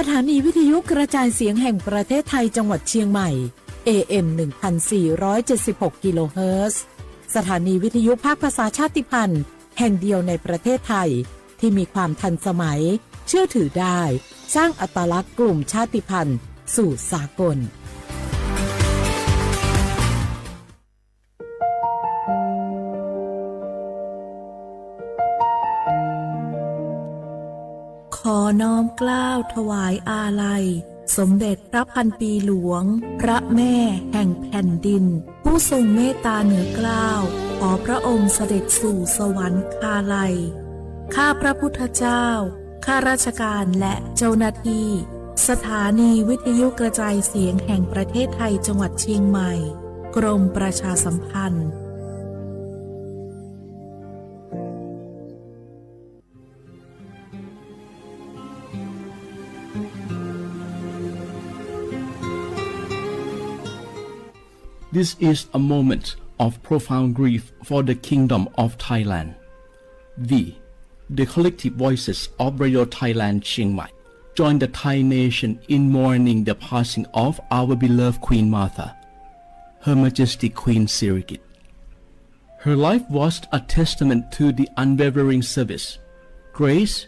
สถานีวิทยุกระจายเสียงแห่งประเทศไทยจังหวัดเชียงใหม่ เอ เอ็ม หนึ่งพันสี่ร้อยเจ็ดสิบหก กิโลเฮิรตซ์ สถานีวิทยุภาคภาษาชาติพันธุ์แห่งเดียวในประเทศไทย ที่มีความทันสมัย เชื่อถือได้ สร้างอัตลักษณ์กลุ่มชาติพันธุ์สู่สากล ขอน้อมเกล้าถวายอาลัย สมเด็จพระพันปีหลวง พระแม่แห่งแผ่นดิน ผู้ทรงเมตตาเหนือเกล้า ขอพระองค์เสด็จสู่สวรรคาลัย ข้าพระพุทธเจ้า ข้าราชการและเจ้าหน้าที่ สถานีวิทยุกระจายเสียงแห่งประเทศไทยจังหวัดเชียงใหม่ กรมประชาสัมพันธ์ This is a moment of profound grief for the Kingdom of Thailand. We, the collective voices of Radio Thailand Chiang Mai, join the Thai nation in mourning the passing of our beloved Queen Mother, Her Majesty Queen Sirikit. Her life was a testament to the unwavering service, grace,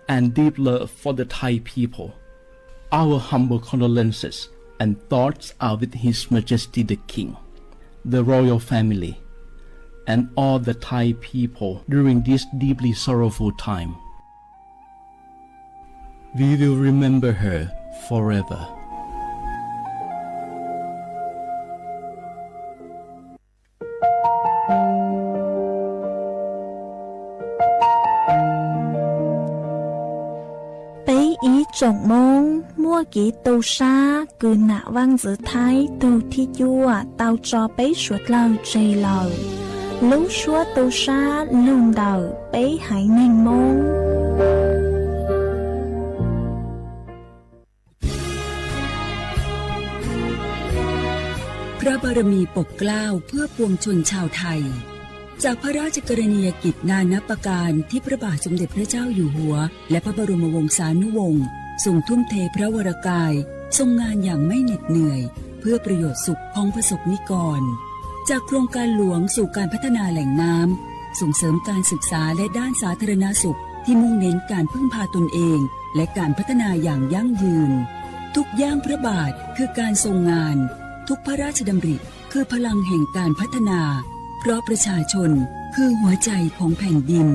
and deep love for the Thai people. Our humble condolences and thoughts are with His Majesty the King, the royal family, and all the Thai people during this deeply sorrowful time. We will remember her forever. Peb ib tsoom Moob, muaj kev tu sab kws nam vaaj ntxwv Thaib tug thib cuaj tau tso peb suav dlawg tseg lawm. Lub suab tu sab lug ntawm peb haiv neeg Moob. พระบารมีปกเกล้าเพื่อปวงชนชาวไทย จากพระราชกรณียกิจนานับประการที่พระบาทสมเด็จพระเจ้าอยู่หัว และพระบรมวงศานุวงศ์ทรงทุ่มเทพระวรกาย ทรงงานอย่างไม่เหน็ดเหนื่อย เพื่อประโยชน์สุขของประสบนิกร จากโครงการหลวงสู่การพัฒนาแหล่งน้ำ ส่งเสริมการศึกษาและด้านสาธารณสุขที่มุ่งเน้นการพึ่งพาตนเอง และการพัฒนาอย่างยั่งยืน ทุกย่างพระบาทคือการทรงงาน ทุกพระราชดำริ คือพลังแห่งการพัฒนา เพราะประชาชนคือหัวใจของแผ่นดิน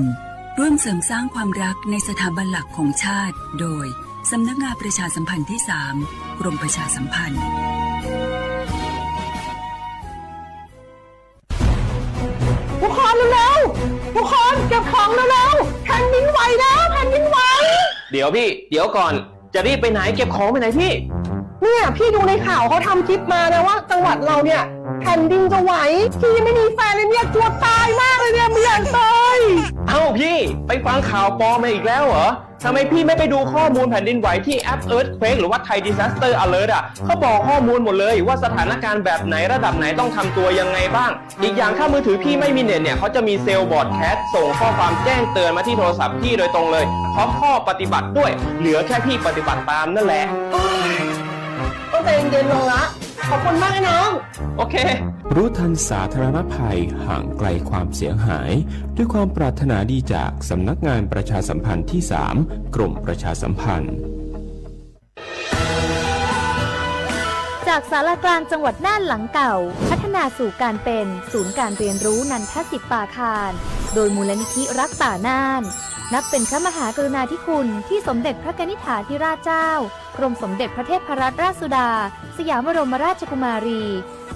ร่วมเสริมสร้างความรักในสถาบันหลักของชาติ โดย สำนักงานประชาสัมพันธ์ที่สาม กรมประชาสัมพันธ์ ทุกคนเร็วๆ ทุกคนเก็บของเร็วๆ แผ่นดินไหวแล้ว แผ่นดินไหว เดี๋ยวพี่ เดี๋ยวก่อน จะรีบไปไหน เก็บของไปไหนพี่ เนี่ย พี่ดูในข่าวเขาทำคลิปมานะว่าจังหวัดเราเนี่ย แผ่นดินจะไหว พี่ยังไม่มีแฟนเลยเนี่ย กลัวตายมากเลยเนี่ย ไม่อยากตาย เอ้าพี่ ไปฟังข่าวปลอมมาอีกแล้วเหรอ ทำไมพี่ไม่ไปดูข้อมูลแผ่นดินไหวที่แอป Earthquake หรือว่า Thai Disaster Alert อ่ะ เขาบอกข้อมูลหมดเลยว่าสถานการณ์แบบไหนระดับไหนต้องทำตัวยังไงบ้าง อีกอย่างถ้ามือถือพี่ไม่มีเน็ตเนี่ย เขาจะมีเซลล์ broadcast ส่งข้อความแจ้งเตือนมาที่โทรศัพท์พี่โดยตรงเลย พร้อมข้อปฏิบัติด้วย เหลือแค่พี่ปฏิบัติตามนั่นแหละ โอ๊ย ต้องใจเย็นๆ ลงละ ขอบคุณมากนะน้อง โอเค รู้ทันสาธารณภัย ห่างไกลความเสียหาย ด้วยความปรารถนาดีจากสำนักงานประชาสัมพันธ์ที่สาม กรมประชาสัมพันธ์ จากศาลากลางจังหวัดน่านหลังเก่า พัฒนาสู่การเป็นศูนย์การเรียนรู้นันทสิทธิ์ปาคาร โดยมูลนิธิรักป่าน่าน นับเป็นพระมหากรุณาธิคุณที่สมเด็จพระกนิษฐาธิราชเจ้า กรมสมเด็จพระเทพรัตนราชสุดา สยามบรมราชกุมารี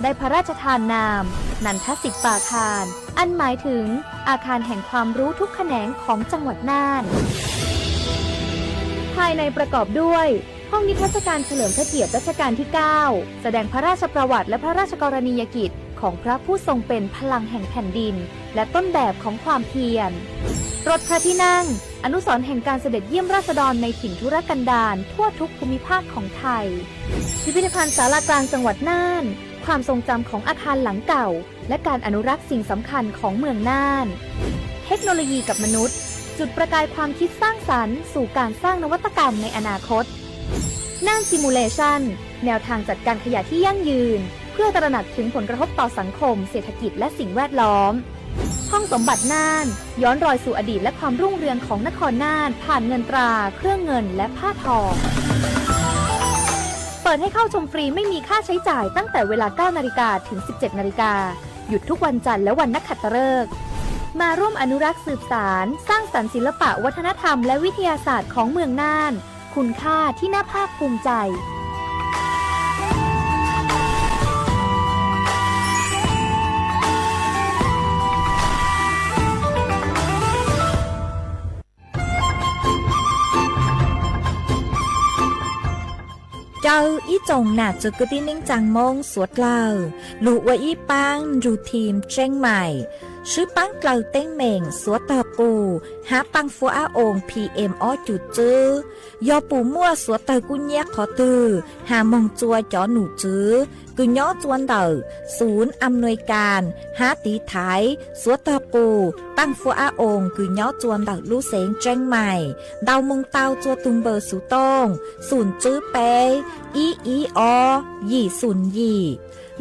ได้พระราชทานนาม นันทสิทธิ์ปาคาร อันหมายถึงอาคารแห่งความรู้ทุกแขนงของจังหวัดน่าน ภายในประกอบด้วย ห้องนิทรรศการเฉลิมพระเกียรติรัชกาลที่เก้า แสดงพระราชประวัติและพระราชกรณียกิจของพระผู้ทรงเป็นพลังแห่งแผ่นดิน และต้นแบบของความเพียร รถพระที่นั่ง อนุสรณ์แห่งการเสด็จเยี่ยมราษฎรในถิ่นทุรกันดารทั่วทุกภูมิภาคของไทย พิพิธภัณฑ์ศาลากลางจังหวัดน่าน ความทรงจำของอาคารหลังเก่า และการอนุรักษ์สิ่งสำคัญของเมืองน่าน เทคโนโลยีกับมนุษย์ จุดประกายความคิดสร้างสรรค์สู่การสร้างนวัตกรรมในอนาคต น่าน Simulation แนวทางจัดการขยะที่ยั่งยืน เพื่อตระหนักถึงผลกระทบต่อสังคม เศรษฐกิจ และสิ่งแวดล้อม ห้องสมบัติน่าน ย้อนรอยสู่อดีตและความรุ่งเรืองของนครน่าน ผ่านเงินตรา เครื่องเงิน และผ้าทอ เปิดให้เข้าชมฟรีไม่มีค่าใช้จ่ายตั้งแต่เวลา เก้า นาฬิกา ถึง สิบเจ็ด นาฬิกา หยุดทุกวันจันทร์และวันนักขัตฤกษ์ มาร่วมอนุรักษ์สืบสาน สร้างสรรค์ศิลปะวัฒนธรรมและวิทยาศาสตร์ของเมืองน่าน คุณค่าที่น่าภาคภูมิใจ Caw ib tsoom nam txwv kwv tij neej tsaa Moob suav dlawg, lug ua ib paab nrug thim tseeb maim, swb paab dlaws teeb meem suav tawg qus hab paaj fuab ab oos P M ob cum txwb. Yog puas muaj suav tawg kub nyiab qhov twg has moog tsua cov num txwv kws nyob tsua ntawm xum am nuis kas hab tiv thaiv suav tawg qus paaj fuab ab oos kws nyob tsua ntawm lub xeev tseeb maim ntau moog tau tsua tug npawb xuv tooj xum tswb peb ib ib ob yim xum yim.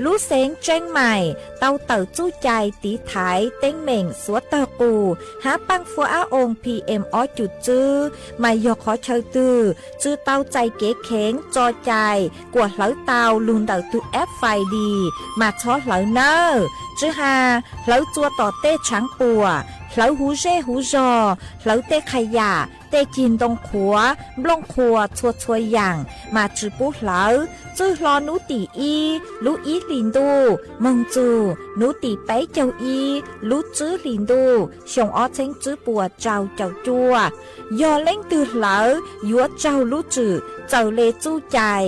Lub xeev tseeb maim tau tawm txuj cai tiv thaiv teeb meem suav tawg qus hab paaj fuab ab oos P M ob cum txwb, mas yog qhov chaw twg tsi tau txais kev kheev tso cai kuas hlawv tau lug ntawm tug F I D mas txhob hlawv nawb. Tsi has hlawv tsua tom tej tshaav puam, hlawv huv zej huv zog, hlawv tej qha yam, tej cig ntoo qhuav, nplooj qhuas txhua txhua yaam mas tsi pub hlawv. Txwj hlo nub tim ib lub ib hlis ntuj moog txug nub tim peb caug ib lub tswb hlis ntuj xyoo ob txheeb tswb puas rau caum cuaj. Yog leej twg hlawv yuav raug lub tswm txawm le txuj cai.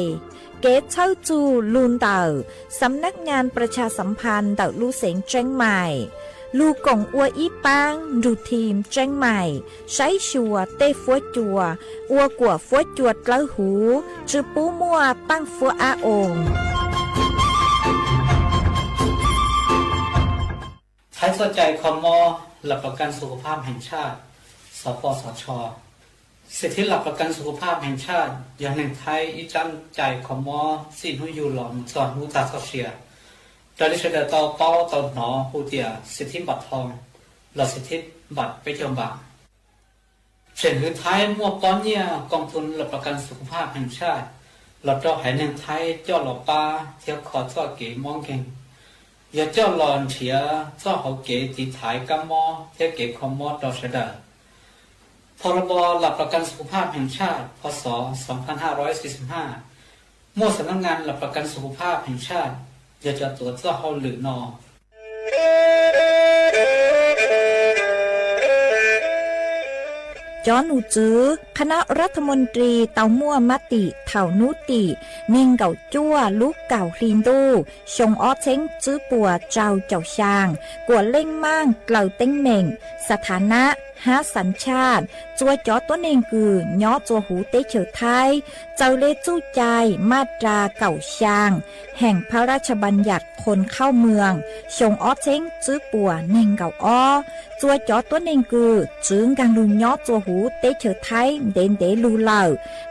Kev txhawb txug lug ntawm Xam nab nyaas pras tshas xam phas ntawm lub xeev tseeb maim, lug koom ua ib paab nrug thim tseeb maim saib xyuas tej fuab cua ua kuam fuab cua dlawb huv, tsi pub muaj paaj fuab ab oos. Thaib txoj cai kho mob หลักประกันสุขภาพแห่งชาติ สปสช. สิทธิหลักประกันสุขภาพแห่งชาติ yog neeg Thaib ib tsab cai kho mob txij hnub yug los mus txog hnub tag txoj sia. Raws li sawv daws tau paub tau hnov hu tias สิทธิบัตรทอง los สิทธิบัตรเป๊กเจอร์บาท. Tseem hwv Thaib muaj pob nyiaj กองทุนหลักประกันสุขภาพแห่งชาติ los rau haiv neeg Thaib coj los pab thiab kho txoj kev mob nkeeg, yog coj los nrhiav txoj hauv kev tiv thaiv kab mob thiab kev kho mob rau sawv daws. พรบหลักประกันสุขภาพแห่งชาติ พ.ศ. สองพันห้าร้อยสี่สิบห้า muaj สำนักงานหลักประกันสุขภาพแห่งชาติ yog cov tuav txoj hauj lwm no. Cov num txwv คณะรัฐมนตรี tau muaj mab tim thaum nub tim neeg nkaum cuaj lub kaum hli ntuj xyoo ob txheeb tswb puas rau caum xyaa kuas leej maaj dlaws teeb meem สถานะ hab สัญชาติ tsua cov tuab neeg kws nyob tsua huv teb chaws Thaib txawm le txuj cai maj ras kaum xyaa แห่งพระราชบัญญัติคนเข้าเมือง xyoo ob txheeb tswb puas neeg nkaum ob. Tsua cov tuab neeg kws tsi nkaag lug nyob tsua huv teb chaws Thaib ntev ntev lug lawm,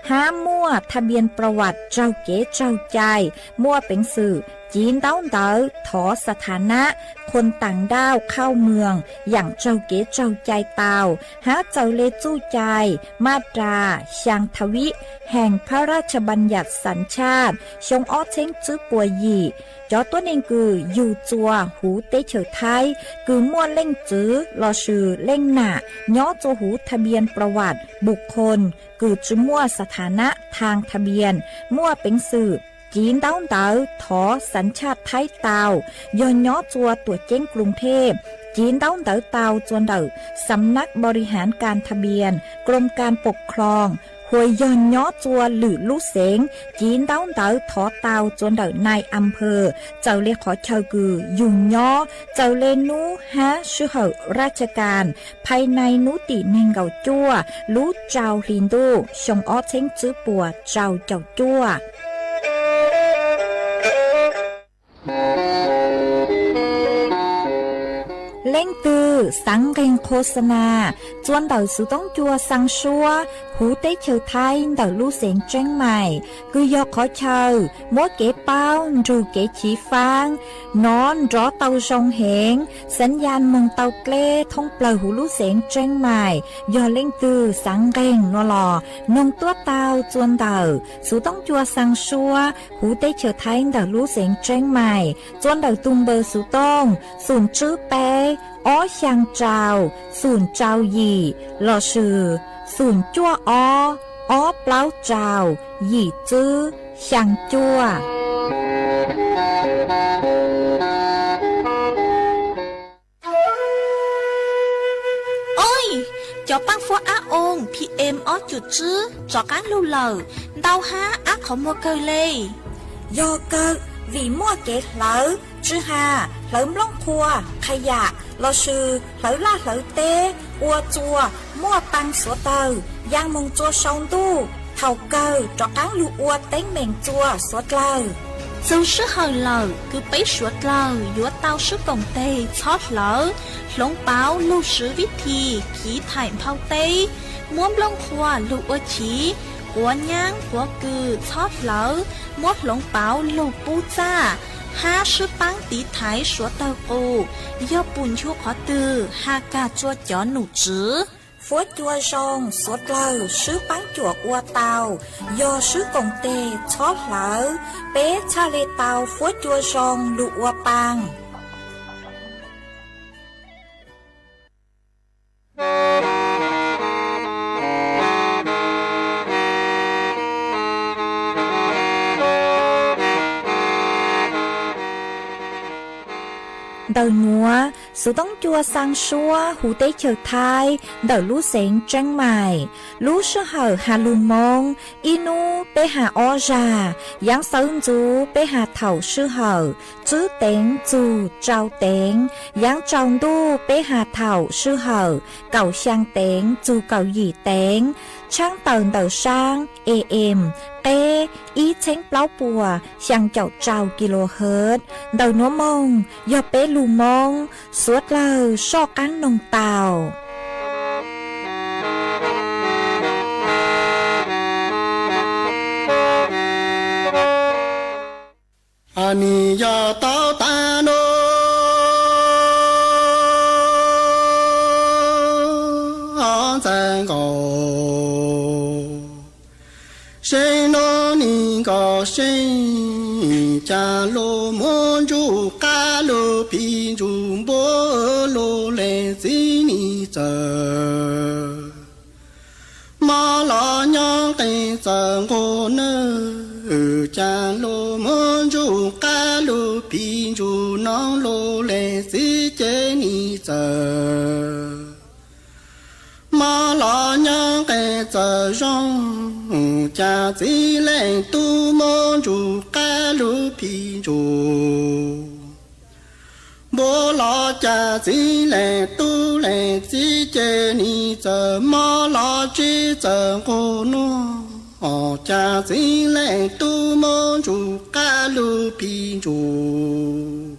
hab muaj ทะเบียนประวัติ raug kev tsaug cai, muaj peev xwm civ ntaub ntawv thov สถานะ คนต่างด้าวเข้าเมือง yaam raug kev tsaug cai tau, hab txawm le txuj cai maj ras xyaa ทวี แห่งพระราชบัญญัติสัญชาติ xyoo ob txheeb tswb puas yim. Cov tuab neeg kws yug tsua huv teb chaws Thaib kws muaj leej txwv lossis leej nam nyob tsua huv ทะเบียนประวัติบุคคล kws tsi muaj สถานะทางทะเบียน muaj peev xwm civ ntaub ntawv thov สัญชาติไทย tau, yog nyob tsua tuam ceeb กรุงเทพ civ ntaub ntawv tau tsua ntawm สำนักบริหารการทะเบียน กรมการปกครอง hua yog nyob tsua lwm lub xeev civ ntaub ntawv thov tau tsua ntawm นายอำเภอ txawm le qhov chaw kws yug nyob, txawm le nub hab sij hawm ราชการ phais nai nub tim neeg nkaum cuaj lub rau hli ntuj xyoo ob txheeb tswb puas rau caum cuaj. Leej twg Xav nqeeg qhua xa nas txua ntawm xuv toob cua xaa suab huv teb chaws Thaib ntawm lub xeev Tseeb Maim, kws yog qhov chaw muab kev paub nrug kev chiv faab nov nrov tau zoo heev, xav yaj moog tau dleb thoob plawg huv lub xeev Tseeb Maim. Yog leej twg xav nqeeg no los noog tuab tau txua ntawm xuv toob cua xaa suab huv teb chaws Thaib ntawm lub xeev Tseeb Maim, txua ntawm tug npawb xuv tooj xum tswb peb ob xyaa rau xum rau yim lossis xum cuaj ob ob plaub rau yim tswb xyaa cuaj. Oj, cov paab fuab ab oo P M ob cum tswb rov qaab lug lawm, ntau hab ab qhov muag kawg le. Yog kawg, vim muaj kev hlawv, tsi has hlawv nplooj qhua, qha yam lossis hlawv laj hlawv teb ua txuas muaj paa xuav dlawg, yaa moog txua sau ntuj, thaum kawg rov qaab lug ua teeb meem txua xuav dlawg. Txug sij hawm lawm kws peb suav dlawg yuav tau swb koom teg txhob hlawv, hloov pauv lug swv vib thi chiv thaim nphau teb, muab nplooj qhua lug ua chiv, quav nyaab quav kws txhob hlawv, muab hloov pauv lug pub txaj, hab swb paab tiv thaiv suav dlawg qus. Yog pum nchu qhov twg has kag txua cov num tswv. Fuab cua zoo xuav dlawg swb paab cuam ua tau, yog swb koom teg txhob hlawv, peb txhaj le tau fuab cua zoo lug ua paa. Ntawm nuav, xuv toob cua xaa suab huv teb chaws Thaib ntawm lub xeev Tseeb Maim. Lub sij hawm has lug Moob, ib nub peb has ob zag, yaav xawv ntxuv peb has thaum sij hawm tswb teev txug rau teev, yaav tsaus ntuj peb has thaum sij hawm kaum xyaa teev txug kaum yim teev. Tshaab tawm ntawm saab A M qeb ib txheeb plaub puas xyaa caum rau kilohertz. Ntawm nuav moog yog peb lug Moob xuav dlawg soj qaab noog tau. Nis yog tau taag nub ntxawm nkaus, seeb nub nis nkaus seeb, caag lug muab ntsuj qab lug phim ntsuj npuab lug le txiv nis txawm. Mob los nyob nqis txawm nqug nawb, caag lug muab ntsuj qab lug phim ntsuj noog lug le txiv ce nis txawm. Mob los nyob nqis txawm zoo, caag txiv leej tub muab ntsuj qab lug phim ntsuj npuab los caag txiv leej tub le txiv ce nis txawm. Mob los tsi txawm nqug nuav, caag txiv leej tub muab ntsuj qab lug phim ntsuj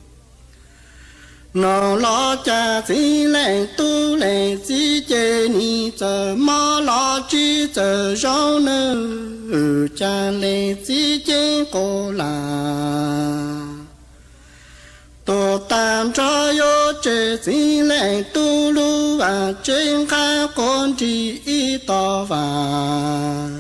noog los caag txiv leej tub le txiv ce nis txawm. Mob los tsi txawm zoo nawb, caag le txiv ceeb quas laag. Tug taag nrho yuav tseg txiv leej tub lub vaaj tseb nqhaab quas nrig ib tog vaaj.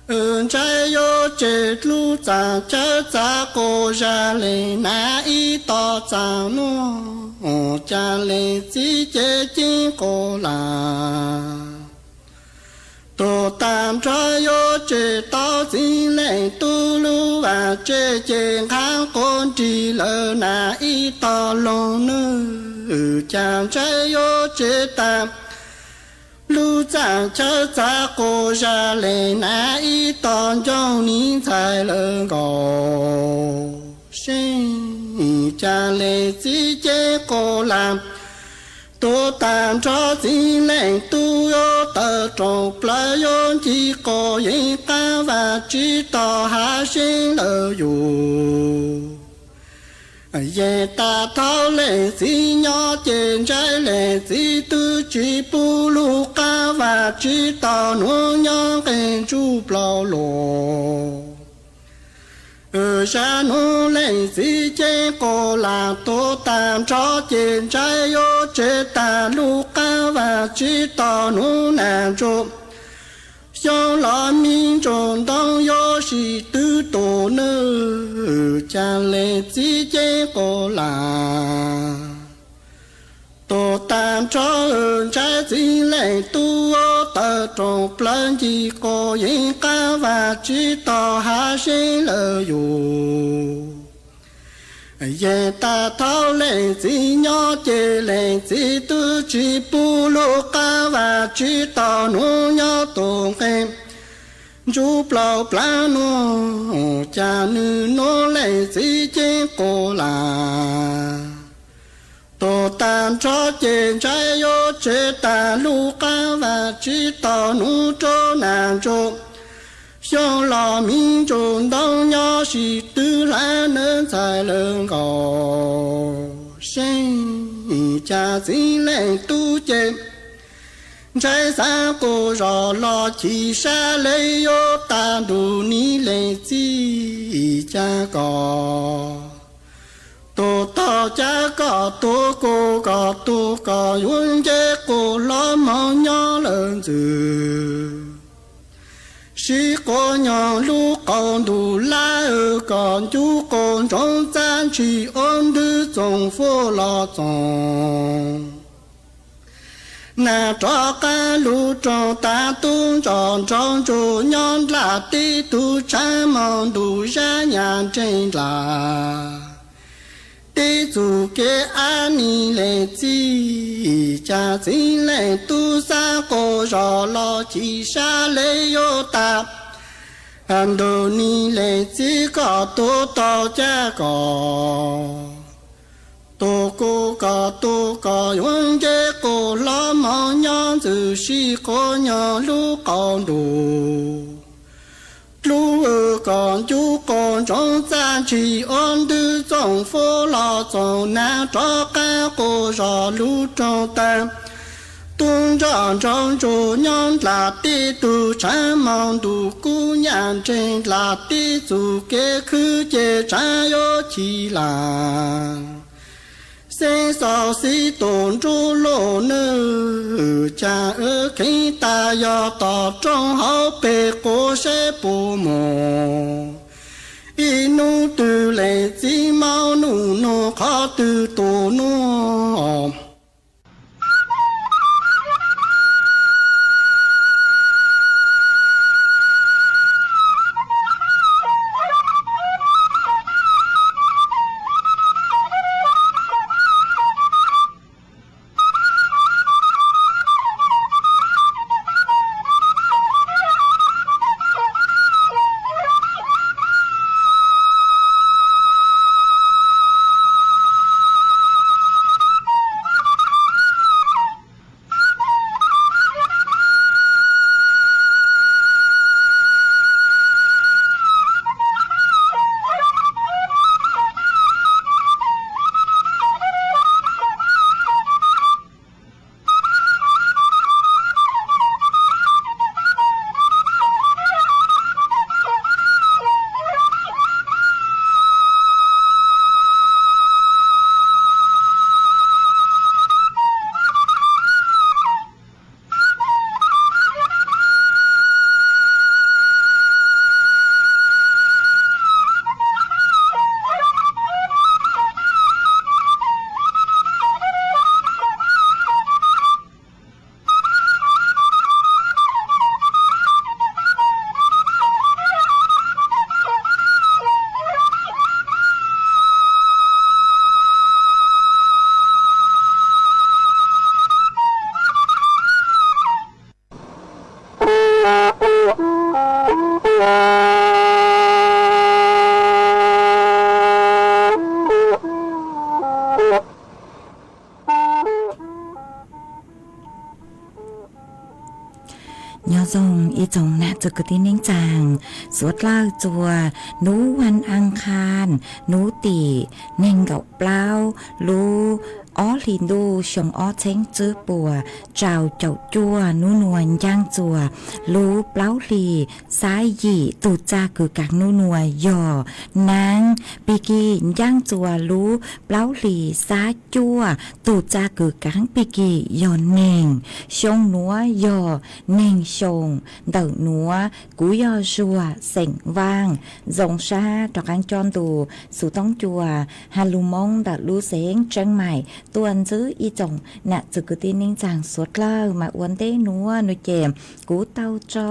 Wb ntshai yuav tseg lub txaaj chaw txav quas zag le nav ib tog txaaj nuav, caag le txiv ce ceeb quas laag. Tug taag nrho yuav tseg tau txiv leej tub lub vaaj tseb ce nqhaab quas nrig lawm nav ib tog loog nawb, caag ntshai yuav tseg taag lub txaaj chaw txav quas zag le nav ib tog ncoog nis ntxhais lawm nkaus seeb, caag le txiv ceeb quas laag. Tug taag nrho txiv leej tub yuav tawm rooj plawg yuav ncig quas yeeb qaab vaaj tsib tog hav seeb lawm yus. Yeej tag thaum leej txiv nyob ces Ntsaib leej txiv twb tsis pub lub qab vag tsib taug hnub nyob nqis ntsuj plaws los. Zaj hnub leej txiv ceeb quas lam tuag tag nrho ces Ntsaib yuav tseg tag lub qab vag tsib taug hnub nag ntsuj xyoo los me ntsuj ntoo yuav sis twb tuag nawb, cas leej txiv ceeb quas lam tuag tag nrho. Ntsaib txiv leej tub tawm rooj plaws ncig quas yeej qab vag tsib taug hav seeb lawm yus. Yeej tag thaum leej txiv nyob ces leej txiv twb tsis pub lub qab vag tsib taug hnub nyob tuaj nqis ntsuj plaws plab nuj, cas nws hnub leej txiv ceeb quas lam tuag tag nrho ces Ntsaib yuav tseg tag lub qab vag tsib taug hnub rau nag ntsuj xyoo los me ntsuj ntoo nyob sis twb hlab nawb ntxhais lawv nkaus seeb, cas txiv leej tub ces Ntsaib xav quas zos los chim sab le yuav tag ntuj ni leej txiv, cas kom tuag tog cas kom tuag kuv kom tuag kom yuav nce quas hlob moog nyob lawm ntxwg. Sib quas nyoog lub qaum ntuj lab kom ncuj quas ntsoov txaj ntshis ob ntwg txoos fuab los txoos nag rov qab lub rooj tag tub ntsoov nraug ntsuag nyob nrad tib tug tshav mob ntuj zab nyas nreeg nrad tib txug kev av ni leej txiv, cas txiv leej tub xav quas zos los chim sab le yuav tag ntuj ni leej txiv kom tuag tog cas kom tuag kuv kom tuag kom yuav nce quas hlob moog nyob ntxwg sib quas nyoog lub qaum ntuj lub kom ncuj quas ntsoov txaj ntshis ob ntwg txoos fuab los txoos nag rov qab quas zos lub rooj tag tub nroj nraug ntsuag nyob nrad tib tug tshav mob ntuj kub nyas nreeg nrad tib txug kev khwb ces tshav yuav chim lam xeeb xaus xib tus nruab luaj nawb, cas wb kheev tas yog tom rooj hauv pes quas saib puas mus ib hnub twg leej txiv maub nug nug qhov twg tus nuav. Nyob zoo ib tsoom nam txiv kwv tij neej tsaa, suav dlawg txua nub vas as khas, nub tim neeg nkaum plaub lub ob hlis ntuj xyoo ob txheeb tsib puas rau caum cuaj, nub nuav ncaaj txua lub plaub hlis xab yim. Tug txaj kws kaav nub nuav yog naab, pig kig ncaaj txua lub plaub hlis xab cuaj. Tug txaj kws kaav pig kig yog neeg, xyoo nuav yog neeg xyoo ntawm nuav. Kuv yog Zuag xeem Vaaj, zoo sab rov qaab coj ntu xov tooj cua has lug Moob ntawm lub xeev Tseeb Maim tuaj ntsib ib tsoom nam txiv kwv tij neej tsaa suav dlawg. Mas ua ntej nuav nuav ces kuv tau tso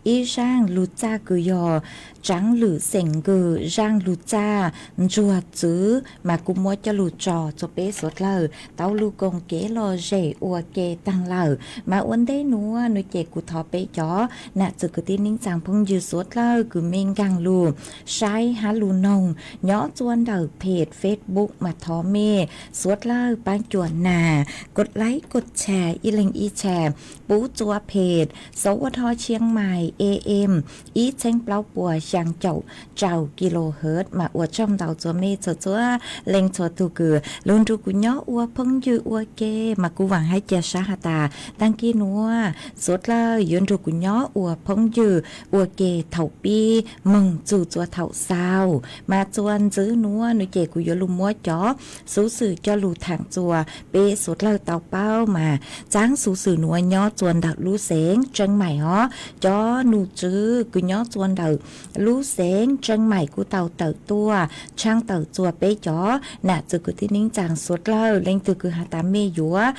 ib zaaj lug txaj kws yog tsaav lwm xeem nkws zaaj lug txaj ntsuag txwv, mas kuv muab coj lug tso txug peb suav dlawg tau lug koom kev lom zem ua ke taag lawm. Mas ua ntej nuav nuav ces kuv thov peb cov nam txiv kwv tij neej tsaa phooj ywg suav dlawg kws mej nkaag lug saib hab lug noog nyob txua ntawm peg Facebook mas thov mej suav dlawg paab cuam nas kos laib kos tshas ib leeg ib tshas pub txua peg Sov Ua Dho Tsheej Maim A M ib txheeb plaub puas xyaa caum rau kilohertz. Mas ua tsaug ntau txua mej txhua txhua leej txhua tug kws lug nrug kuv nyob ua phooj ywg ua ke. Mas kuv vaam hab ca sab has tas taag kis nuav suav dlawg yuav nrug kuv nyob ua phooj ywg ua ke thaum pib moog txug txua thaum xaus. Mas txua ntsib nuav nuav ces kuv yuav lug muab cov xuv xwm coj lug thaam txua peb suav dlawg tau paub. Mas txaav xuv xwm nuav nyob txua ntawm lub xeev Tseeb Maim os. Cov num tswv kws nyob txua ntawm lub xeev Tseeb Maim kuj tau tawm tuaj tshaaj tawm txua peb cov nam txiv kwv tij neej tsaa suav dlawg. Leej twg kws has tas mej yuav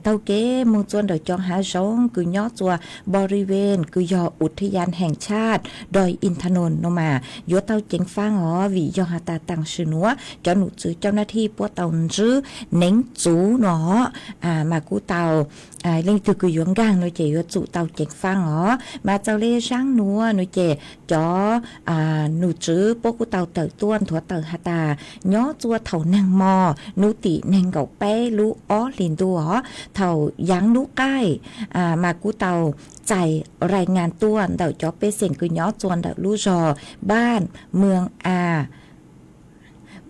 taug kev moog txua ntawm cov hav zoov kws nyob txua boriven kws yog Uthiyan Heev Tshaj Doi Inthanon nuav mas yuav tau ceev faab os, vim yog has tas taam sim nuav cov num tswv cov nab thij puab tau ntsib neev txuv nuav, mas kuj tau leej twg kws yuav nkaag nuav ces yuav tsum tau ceev faab os. Mas txawm le zaaj nuav nuav ces cov num tswv puab kuj tau tawm tuaj nthuav tawm has tas nyob txua thaum naag mo nub tim neeg nkaum peb lub ob hlis ntuj os, thaum yaav nub qaij mas kuj tau txais rais ngas tuaj ntawm cov pej xeem kws nyob txua ntawm lub zog Npaaj Mws A,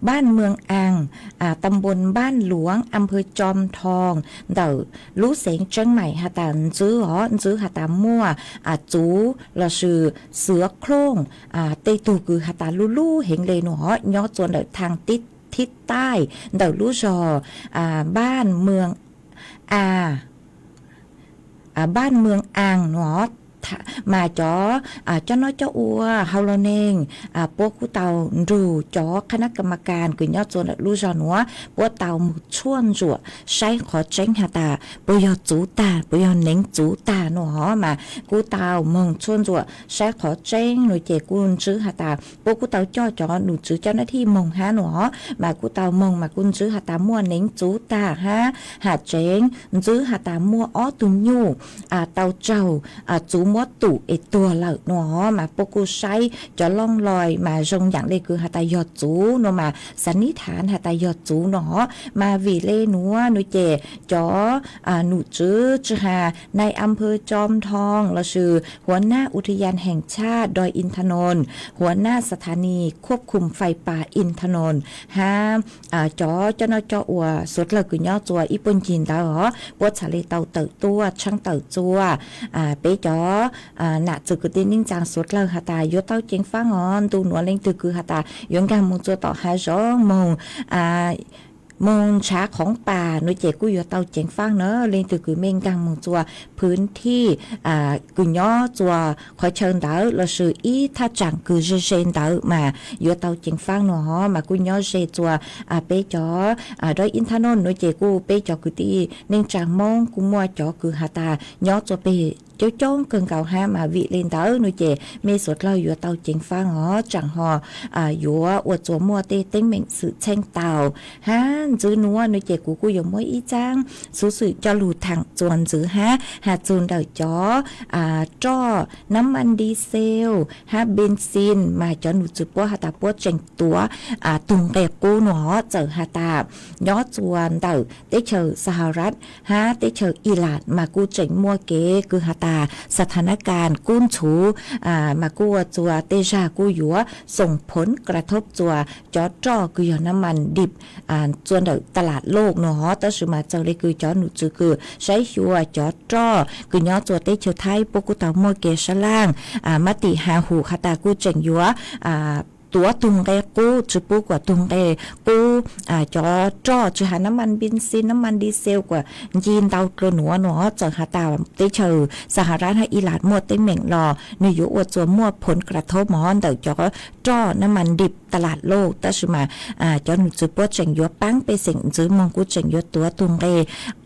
Npaaj Mws Aas, tam npos Npaaj Luav, am phawv Coo Thoo, ntawm lub xeev Tseeb Maim has tas ntsib os, ntsib has tas muaj txuv lossis xuv klooj, tej tug kws has tas lub lub heev le nuav os, nyob txua ntawm thaaj tib thib taij ntawm lub zog Npaaj Mws A, Npaaj Mws Aas nuav os. Mas cov coj noj coj ua hauv lub neej puab kuj tau nrug cov qhab nab ka ma kas kws nyob txua ntawm lub zog nuav puab tau moog tshuaj ntsuam saib qhov tseeb has tas puas yog txuv tag puas yog neev txuv tag nuav os. Mas kuj tau moog tshuaj ntsuam saib qhov tseeb nuav ces kuj ntsib has tas puab kuj tau coj cov num tswv cov nab thij moog hab nuav os. Mas kuj tau moog mas kuj ntsib has tas muaj neev txuv tag hab, ham tseev ntsib has tas muaj ob tug nyuj tau raug txuv muab tum es tuag lawm nuav os. Mas puab kuj saib cov looj lois mas zoo yaam le kws has tas yog txuv nuav mas xav nib thav has tas yog txuv nuav os. Mas vim le nuav nuav ces cov num tswv tsi has nai am phawv Coo Thoo lossis huav nab Uthiyan Heev Tshaj Doi Inthanon, huav nab Sathani Khuab Khum Fais Pas Inthanon hab cov coj noj coj ua suav dlawg kws nyob txua ib puag ncig ntawd os, puab txhad le tau tawm tuaj tshaaj tawm txua peb cov nam txiv kwv tij neej tsaa suav dlawg has tas yuav tau ceev faab os. Ntu nuav leej twg kws has tas yuav nkaag moog txua tom hav zoov moog moog nrhav qhoov pas nuav ces kuj yuav tau ceev faab na. Leej twg kws mej nkaag moog txua phwv thij kws nyob txua qhov chaw ntawd lossis ib thaj tsaam kws ze ze ntawd mas yuav tau ceev faab nuav os. Mas kuj nyob ze txua peb cov Doi Inthanon nuav ces kuj peb cov kwv tij neej tsaa Moob kuj muaj cov kws has tas nyob txua peg coob coob kawg nkaus hab. Mas vim le ntawd nuav ces mej suav dlawg yuav tau ceev faab os, tsaam ho yuav ua txua muaj tej teeb meem xwm txheej tau. Hab ntsib nuav nuav ces kuv kuj yuav muab ib txaab xuv xwm coj lug thaam txua ntsib hab has txug ntawm cov roj nab mas di xel hab npee xin mas cov num tswv puab has tas puab tseem tuav tug nqe qub nuav os. Txawm has tas nyob txua ntawm teb chaws Saharat hab teb chaws Ilas mas kuj tseem muaj kev kws has tas tas xa tha nab kas kub ntxhuv, mas kuj ua txuas tej zag kuj yuav xoom phoov kra thoob txuas cov roj kws yog nab mas dib txuas ntawm ta lam loj no hov. Tab sis mas txawm le kws cov nom tswv kws saib xyuas cov roj kws nyob txuas teb chaws Thaib puab kuj tau muaj kev sab laj mab tim has hum has tas kuj tseem yuav tuav tug nqe qub, tsi pub kuas tug nqe qub, cov roj tsi has nab mas npin xi, nab mas di xel kuas nci ntau dlua nuav no. Txawm has tas teb chaws Xaharaj hab Ilas muaj teeb meem los nwg yuav ua txuas muaj phoov kra thoob mog ntawm cov roj nab mas dib ta lam loj. Tab sis mas cov nom tswv puab tseem yuav paab pej xeem ntxwv moog kuj tseem yuav tuav tug nqe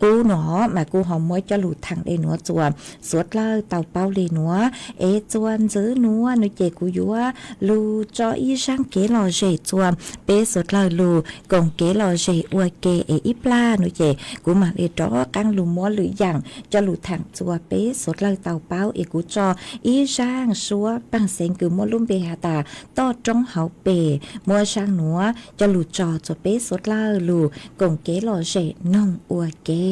qub no mas kuj ho muab coj lug thaam le nuav txuas suav dlawg tau paub le nuav. Es txuas ntxwv nuav no ces kuv yuav lug tso ib zaaj kev lom zem txuas peb suav dlawg lug koom kev lom zem ua ke es ib plag no ces kuv mam le rov qaab lug muab lwm yaam coj lug thaam txuas peb suav dlawg tau paub. Es kuv tso ib zaaj suab pej xeem kws muaj lub npe has tas toj roob hauv pes, muab zaaj nuav coj lug tso txuas peb suav dlawg lug koom kev lom zem noog ua ke.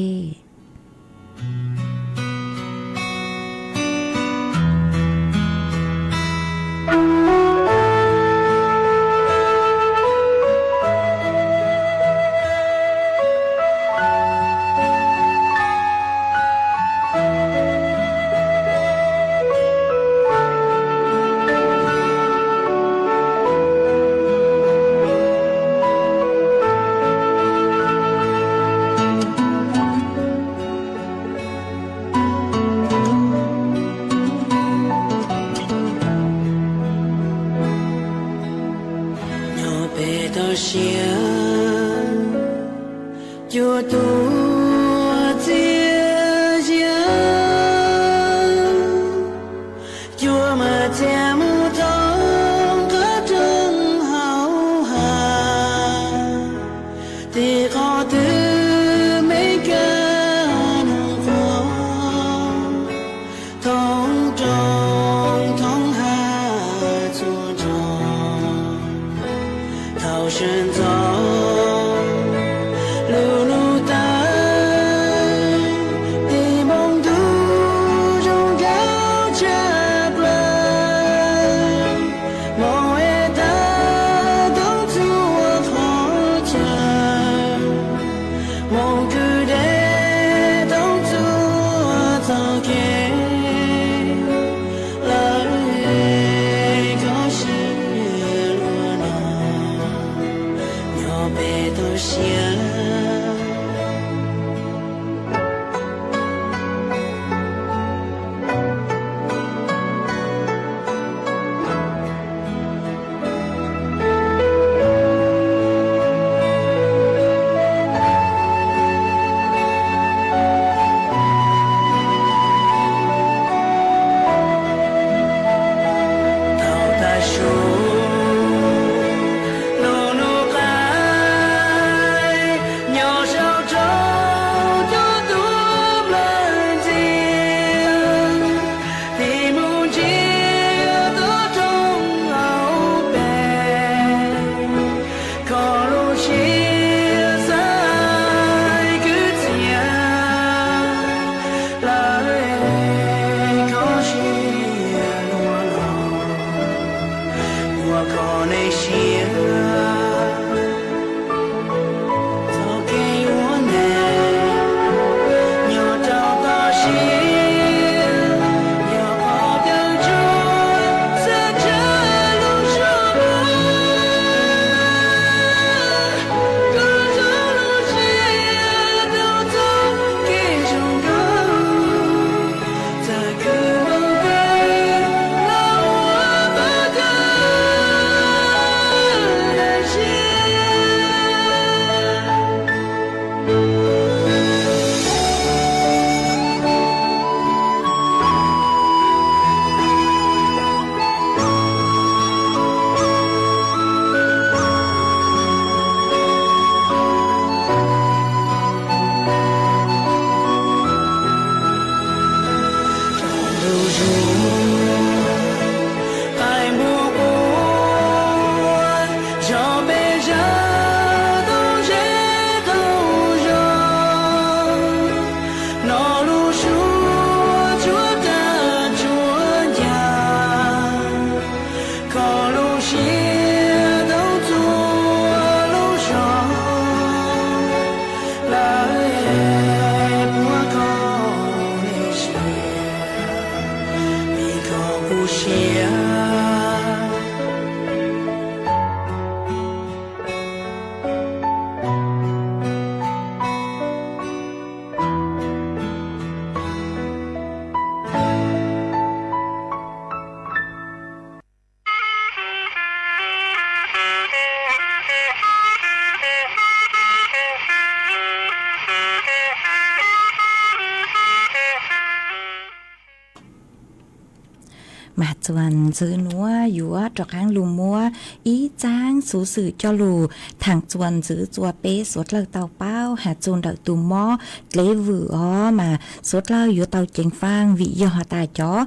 Mas txuas ntxwv nuav yuav rov qaab lug muab ib txaab xuv xwm coj lug thaam txuas ntxwv txuas peb suav dlawg tau paub has txug ntawm tug mob dlev vwm os mas suav dlawg yuav tau ceev faaj vim yog has tas cov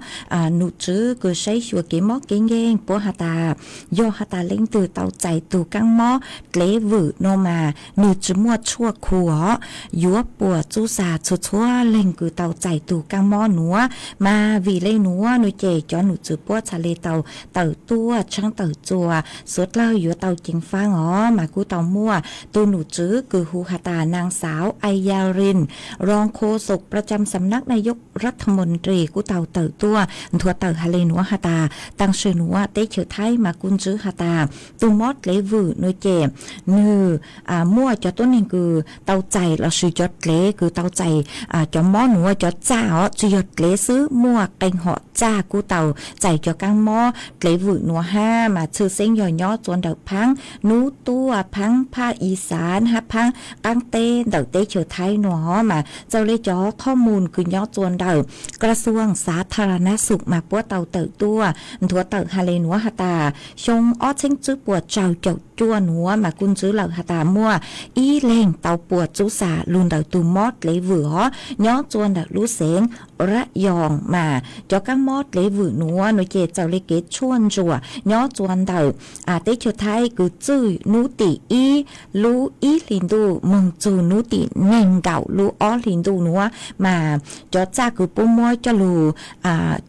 num tswv kws saib xyuas kev mob kev nkeeg puab has tas yog has tas leej twg tau txais tug kaab mob dlev vwm nuav mas nwg tsi muaj tshuaj khu os, yuav puas txub xa txhua txhua leej kws tau txais tug kaab mob nuav. Mas vim le nuav nuav ces cov num tswv puab txhaj le tau tawm tuaj tshaab tawm txuas suav dlawg yuav tau ceev faaj os. Mas kuj tau muaj tug num tswv kws hu has tas naag xaav Aya Rin, rong kho xom pra cam xam nab nayog rab tham mos ris kuj tau tawm tuaj nthuav tawm has le nuav has tas taag sim nuav teb chaws Thaib mas kuj ntswv has tas tug mob dlev vwm nuav ces nwg muaj cov tuab neeg kws tau txais lossis cov dlev kws tau txais cov mob nuav cov txaj os tsi yog dlev xwb, muaj qee hom txaj kuj tau txais cov kaab mob dlev vwm nuav hab mas tshwj xeeb yog nyob txua ntawm phaab nub tuaj, phaab phaj i xaav hab phaab qaab teb ntawm teb chaws Thaib nuav os. Mas txawm le cov qhov mus kws nyob txua ntawm kra xuam xav tha ra nab xum mas puab tau tawm tuaj nthuav tawm has le nuav has tas xyoo ob txheeb tswb puas tsau caum cuaj nuav mas kuj ntswv lawm has tas muaj ib leeg tau puas txub xa lug ntawm tug mob dlev vwm os nyob txua ntawm lub xeev Rab Yoos. Mas cov kaab mob dlev vwm nuav nuav ces txawm le kev tshuaj ntsuam nyob txua ntawm teb chaws Thaib kws txwj nub tim ib lub ib hli ntuj moog txug nub tim neeg nkaum lub ob hli ntuj nuav mas cov txaj kws puab muab coj lug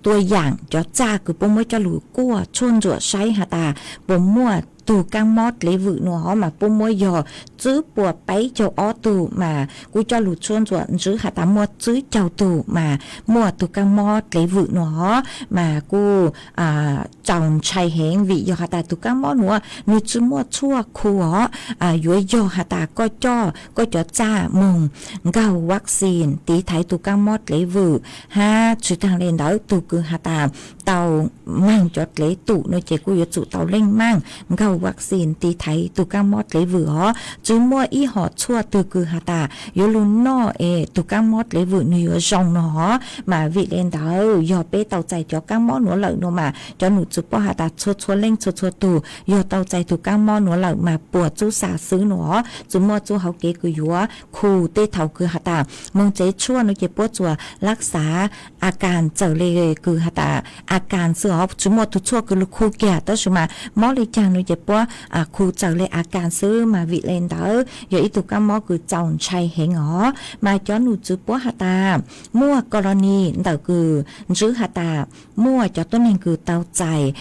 tua yaam, cov txaj kws puab muab coj lug kuaj tshuaj ntsuam saib has tas puas muaj tug kaab mob dlev vwm nuav hov mas puab muab yog tswb puas peb caug ob tug mas kuj coj lug tshuaj ntsuam ntswv has tas muaj tswb caug tug mas muaj tug kaab mob dlev vwm nuav hov mas kuj txaus ntshai heev vim yog has tas tug kaab mob nuav nwg tsi muaj tshuaj khu hov. Yuav yog has tas koj coj koj cov txaj moog nkaug vaccine tiv thaiv tug kaab mob dlev vwm hab tsi taag le ntawd tug kws has tas tau maag cov dlev tum nuav ces kuj yuav tsum tau leej maaj nkaug vaccine tiv thaiv tug kaab mob dlev vwm hov. Tsi muaj ib hom tshuaj twg kws has tas yuav lug noj es tug kaab mob dlev vwm nwg yuav zoo nuav hov. Mas vim le ntawd yog peb tau txais cov kaab mob nuav lawm nuav mas cov num tswv puab has tas txhua txhua leej txhua txhua tug yog tau txais tug kaab mob nuav lawm mas puas txub xa xwb nuav hov. Tsi muaj txuj hauv kev kws yuav khu tej thaus kws has tas moog tsev tshuaj nuav ces puab txuas lab xav a kas txawm le kws has tas a kas xwb hov, tsi muaj tug tshuaj kws lug khu kiag tab sis mas mob le caag nuav ces puab khu txawm le a kas xwb mas vim le ntawd yog ib tug kaab mob kws txaus ntshai heev hov. Mas cov num tswv puab has tas muaj ko lo ni ntawm kws ntswv has tas muaj cov tuab neeg kws tau txais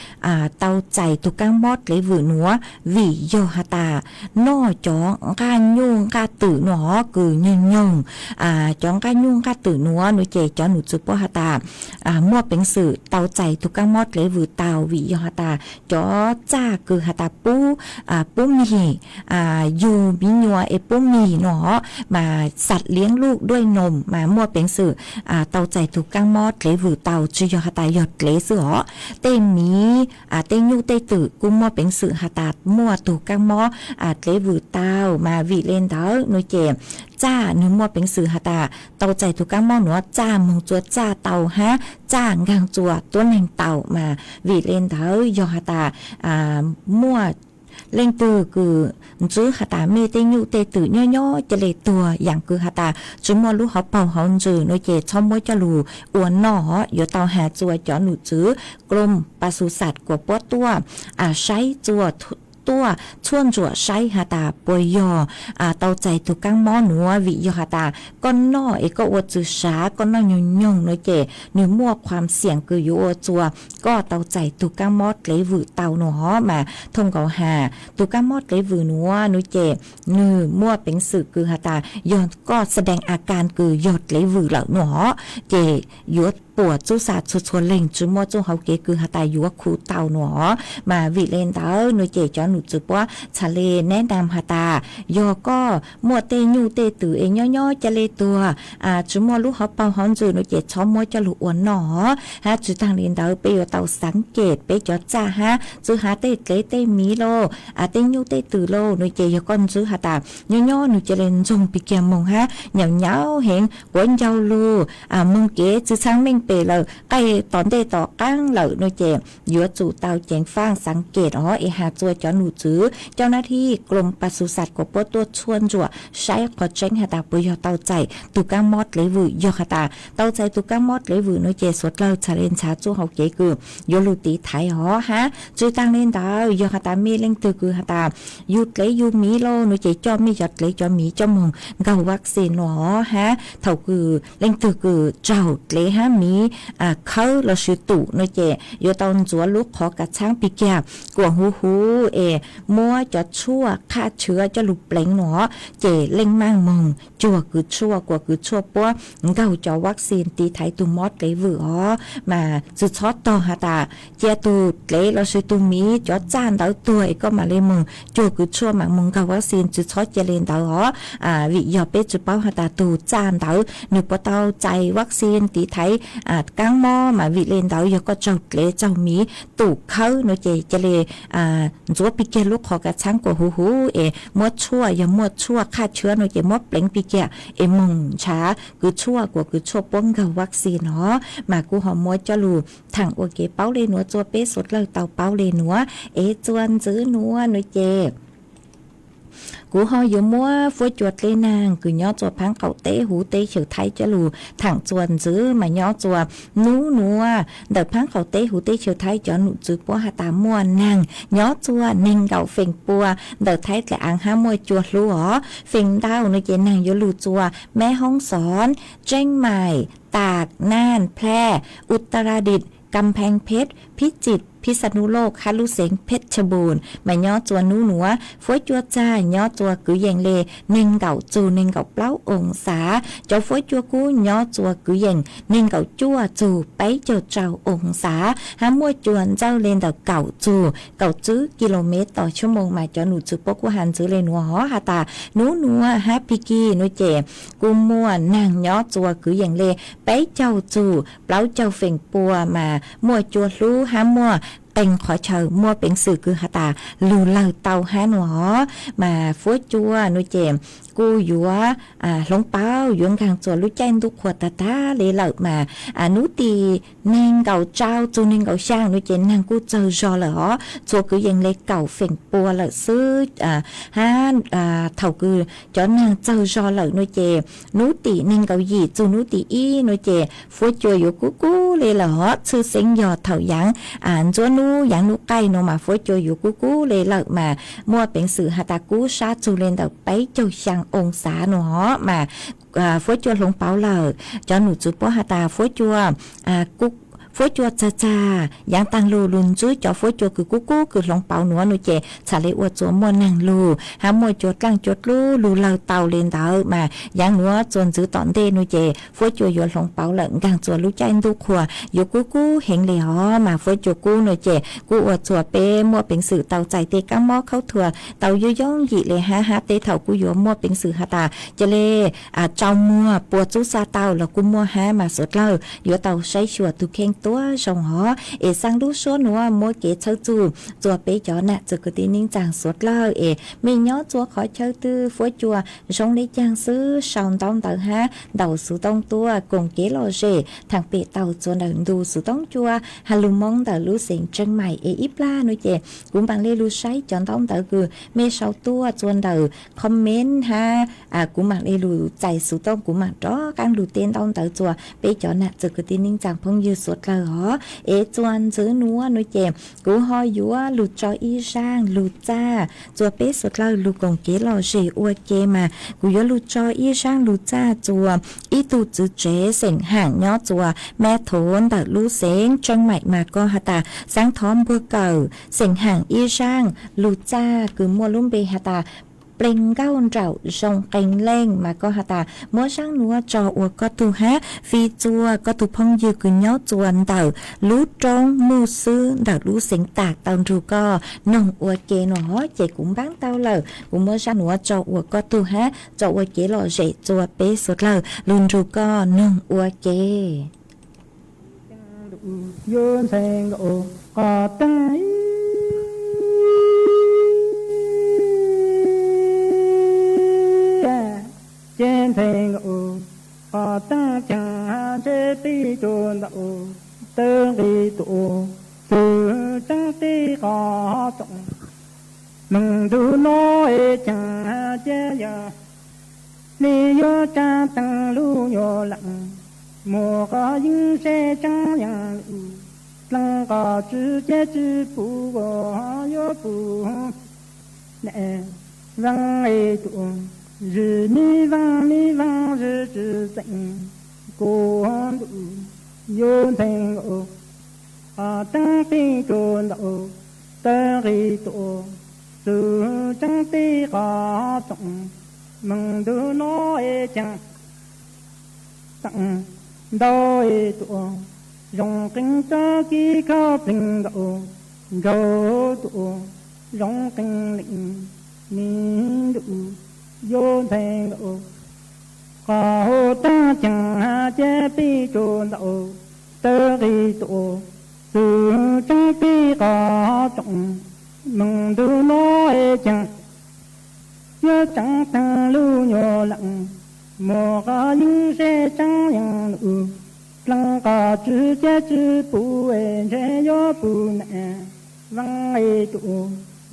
tau txais tug kaab mob dlev vwm nuav vim yog has tas noj cov nqaj nyuj nqaj twm nuav hov kws nyoog nyoog. Cov nqaj nyuj nqaj twm nuav nuav ces cov num tswv puab has tas muaj peev xwm tau txais tug kaab mob dlev vwm tau vim yog has tas cov txaj kws has tas pub pub mig, yug miv nyuas es pub mig nuav hov mas xav liav luj duaj noos mas muaj peev xwm tau txais tug kaab mob dlev vwm tau tsi yog has tas yog dlev xwb hov. Tej miv tej nyuj tej twm kuj muaj peev xwm has tas muaj tug kaab mob dlev vwm tau mas vim le ntawd nuav ces txaj nwg muaj peev xwm has tas tau txais tug kaab mob nuav txaj moog txua txaj tau hab txaj nkaag txua tuab neeg tau mas vim le ntawd yog has tas muaj leej twg kws ntswv has tas mej tej nyuj tej twm nyob nyob ca le tuag yaam kws has tas tsi muaj lub hauv paug hauv ntsws nuav ces txhob muab coj lug ua noj hov. Yuav tau has txua cov num tswv krom pas xus xas kuas puab tuaj saib txua tuaj tshuaj ntsuam saib has tas puas yog tau txais tug kaab mob nuav vim yog has tas koj noj es koj ua txwv sav koj noj nyoog nyoog nuav ces nwg muaj khuam xiam kws yuav ua txua koj tau txais tug kaab mob dlev vwm tau nuav hov. Mas thooj nkaus has tug kaab mob dlev vwm nuav nuav ces nwg muaj peev xwm kws has tas yog koj xa dees a kas kws yog dlev vwm lawm nuav hov ces yuav puas txub xa txhua txhua leej tsi muaj txuj hauv kev kws has tas yuav khu tau nuav hov. Mas vim le ntawd nuav ces cov num txwv puab txhad le neb nam has tas, yog koj muaj tej nyuj tej twm es nyob nyob ca le tuag, tsis muaj lub hauv paug hauv ntxwm no ces txhob muab coj lug ua noj hab. Tsis taag le ntawd peb yuav tau xaav kem peb cov txaj hab txwv hav tej dlev tej miv lauj, tej nyuj tej twm lauj no ces yog koj ntxwv has tas nyob nyob nwg ca le ntxoog pig kiag moog hab nyam nyauv heev quav ncaug lug, moog kev tsi txhaab meej pem lawm qaij tom ntej tom qaab lawm no ces yuav tsum tau ceev faaj xaav kem os es has txua cov num txwv coj nab thib klo pas xus xas kuas puab tuaj tshuaj ntsuam saib qhov tseeb has tas puas yog tau txais tug kaab mob dlev vwm. Yog has tas tau txais tug kaab mob dlev vwm no ces suav dlawg txhad le ntxhaav txuj hauv kev kws yuav lug tiv thaiv os hab. Tsis taag le ntawd yog has tas mej leej twg kws has tas yug dlev yug miv lauj no ces coj mej cov dlev cov miv coj moog nkaug vaccine no hab. Thaum kws leej twg kws tsaug dlev hab miv khawb lossis tum no ces yuav tau ntxuav lub qhov kav txhaab pig kiag kuas huv huv es muab cov tshuaj qhaj tshwv coj lug pleev no ces leej maaj moog cuag kws tshuaj kuas kws tshuaj puab nkaug cov vaccine tiv thaiv tug mob dlev vwm os. Mas tsi txhob tog has tas cia tug dlev lossis tug miv cov txaj ntawd tuag es koj mam le moog cuag kws tshuaj mam moog nkaug vaccine, tsi txhob cia le ntawd os. Vim yog peb tsi paub has tas tug txaj ntawd nwg puas tau txais vaccine tiv thaiv kaab mob, mas vim le ntawd yog koj tsaug dlev tsaug miv tum khawb no ces ca le ntxuav pig kiag lub qhov kav txhaab kuas huv huv es muab tshuaj, yog muaj tshuaj qhaj tshwv no ces muab pleev pig kiag es moog nrhav kws tshuaj kuas kws tshuaj puab nkaug vaccine no. Mas kuv ho muab coj lug thaam ua kev paub le nuav txua peb suav dlawg tau paub le nuav. Es txuas ntxiv nuav no ces kuv ho yuav muab fuab cua dleb naag kws nyob txua phaab qaum teb huv teb chaws Thaib coj lug thaam txuas ntxiv. Mas nyob txua nub nuav ntawm phaab qaum teb huv teb chaws Thaib cov num txwv puab has tas muaj naag nyob txua neeg nkaum feem pua ntawm Thaib dlaim aav hab muaj cua hlub os. Feem ntau no ces naag yuav lug txua Meb Hoob Xoob, Tseeb Maim, Taam, Naaj, Plhaaj, Utaradit, Kam Pheej Pheb, Phib Txit, Phib Xas Nus Loj hab lub xeev Pheb Tsha Npuun. Mas nyob txua nub nuav fuab cua txag nyob txua kwv yees le neeg nkaum txug neeg nkaum plaub oo xav. Cov fuab cua kub nyob txua kwv yees neeg nkaum cuaj txug peb caug rau oo xav hab muaj cua ntxawj le ntawm kaum txug kaum tsib kis lus mev tau tshuaj moog. Mas cov num txwv puab kuj has ntxiv le nuav hov has tas nub nuav hab pig kig nuav ces kuj muaj naag nyob txua kwv yees le peb caug txug plaub caug feem pua mas muaj cua hlub hab muaj qee qhov chaw muaj peev xwm kws has tas lug lawg tau hab nuav hov. Mas fuab cua nuav ces kuj yuav hloov pauv yuav nkaag txua lub caij ntuj qhua tag tag le lawm mas nub tim neeg nkaum rau txug neeg nkaum xyaa nuav ces naag kuj txawg zog lawm hov, txhua kwv yees le kaum feem pua lawm xwb. Hab thaum kws cov naag txawg zog lawm nuav ces nub tim neeg nkaum yim txug nub tim ib nuav ces fuab cua yuav kub kub le lawm hov. Tshwj xeeb yog thaum yaav ntxuab nub yaav nub qaij nuav mas fuab cua yuav kub kub le lawm mas muaj peev xwm has tas kub sab txug le ntawm peb caug xyaa oo xav nuav hov. Mas fuab cua hloov pauv lawm, cov num txwv puab has tas fuab cua fuab cua txag txag yaav taag lug lug ntsib cov fuab cua kws kub kub kws hloov pauv nuav nuav ces txhad le ua txua muaj naag lug hab muaj cua dlaaj cua dlub lug lawg tau le ntawd mas yaav nuav txua ntxiv tom ntej nuav ces fuab cua yuav hloov pauv lawm nkaag txua lub caij ntuj qhua yuav kub kub heev le hov. Mas fuab cua kub nuav ces kuj ua txua peb muaj peev xwm tau txais tej kaab mob khaub thuas tau yooj yooj yim le hab hab tej thaum kuj yuav muaj peev xwm has tas ca le tsaus muag puas txub xaj tau los kuj muaj hab mas suav dlawg yuav tau saib xyuas tug kheej tuab zoo hov. Es xaa lub suab nuav muab kev txhawb txug txua peb cov nam txwv kwv tij neej tsaa suav dlawg es mej nyob txua qhov chaw twg fuab cua zoo le caag xwb sau ntaub ntawv hab ntaus xuv tooj tuaj koom kev lom zem thaam pem tau txua ntawm ntu xuv tooj cua ha lug Moob ntawm lub xeev Tseeb Maim. Es ib plag nuav ces kuv maam le lug saib cov ntaub ntawv kws mej sau tuaj txua ntawm comment hab kuv maam le lug txais xuv tooj kuv maam rov qaab lug teb ntaub ntawv txua peb cov nam txwv kwv tij neej tsaa phooj ywg suav dlawg hov. Es txua ntxiv nuav nuav ces kuv ho yuav lug tso ib zaaj lug txaj txua peb suav dlawg lug koom kev lom zem ua ke mas kuv yuav lug tso ib zaaj lug txaj txua ib tug txwv tsev xeem Haam nyob txua Mab Thuv ntawm lub xeev Tseeb Maim mas koj has tas xaav thov npuag kawm xeem Haam ib zaaj lug txaj kws muaj lub npe has tas plees nkauj nraum zoo qee leej mas koj has tas muab sab nuav tso ua koj tug hab fij txua koj tug phooj ywg kws nyob txua ntawm lub roob muj xwb ntawm lub xeev tas tau nrug koj noog ua ke no. Ces kuv npaab tau lawm, kuv muab sab nuav tso ua koj tug hab tso ua kev lom zem txua peb suav dlawg lug nrug koj noog ua ke. Yuav ntxhais nkaus qhov teeb, ces ntxhais nkaus qhov teeb ceeb, ntshe peb tsuas ntawm tawg nqi tuaj, txwv tseeb teb qhov tsoom. Moog ntu no es ceeb ces yog li yuav tsa teeb lub nyuas leej, muaj qhov yeeb seb tseeb yeej lug, dleeg qhov tswv ces tswv puv, yuav puv ne, vaaj es tuaj, zwm me vaaj me vaaj zwm tswv txeem, kuv ntuj yuav ntxhais nkaus qhov teeb peb tsuas ntawm tawg nqi tuaj, txwv tseeb teb qhov tsoom. Moog ntu no es ceeb teeb ntau es tuaj, zoo qee tsob kib khauj plees nkaus, nraug tuaj zoo qee leej, me ntuj yuav ntxhais nkaus qhov teeb ceeb ces peb tsuas ntawm tawg nqi tuaj, txwv tseeb teb qhov tsoom. Moog ntu no es ceeb yuav tseeb teeb lub nyuas leej, muaj qhov yeeb seb tseeb yeej lug, dleeg qhov tswv ces tswv puv es ntshe yuav puv ne, vaaj es tuaj,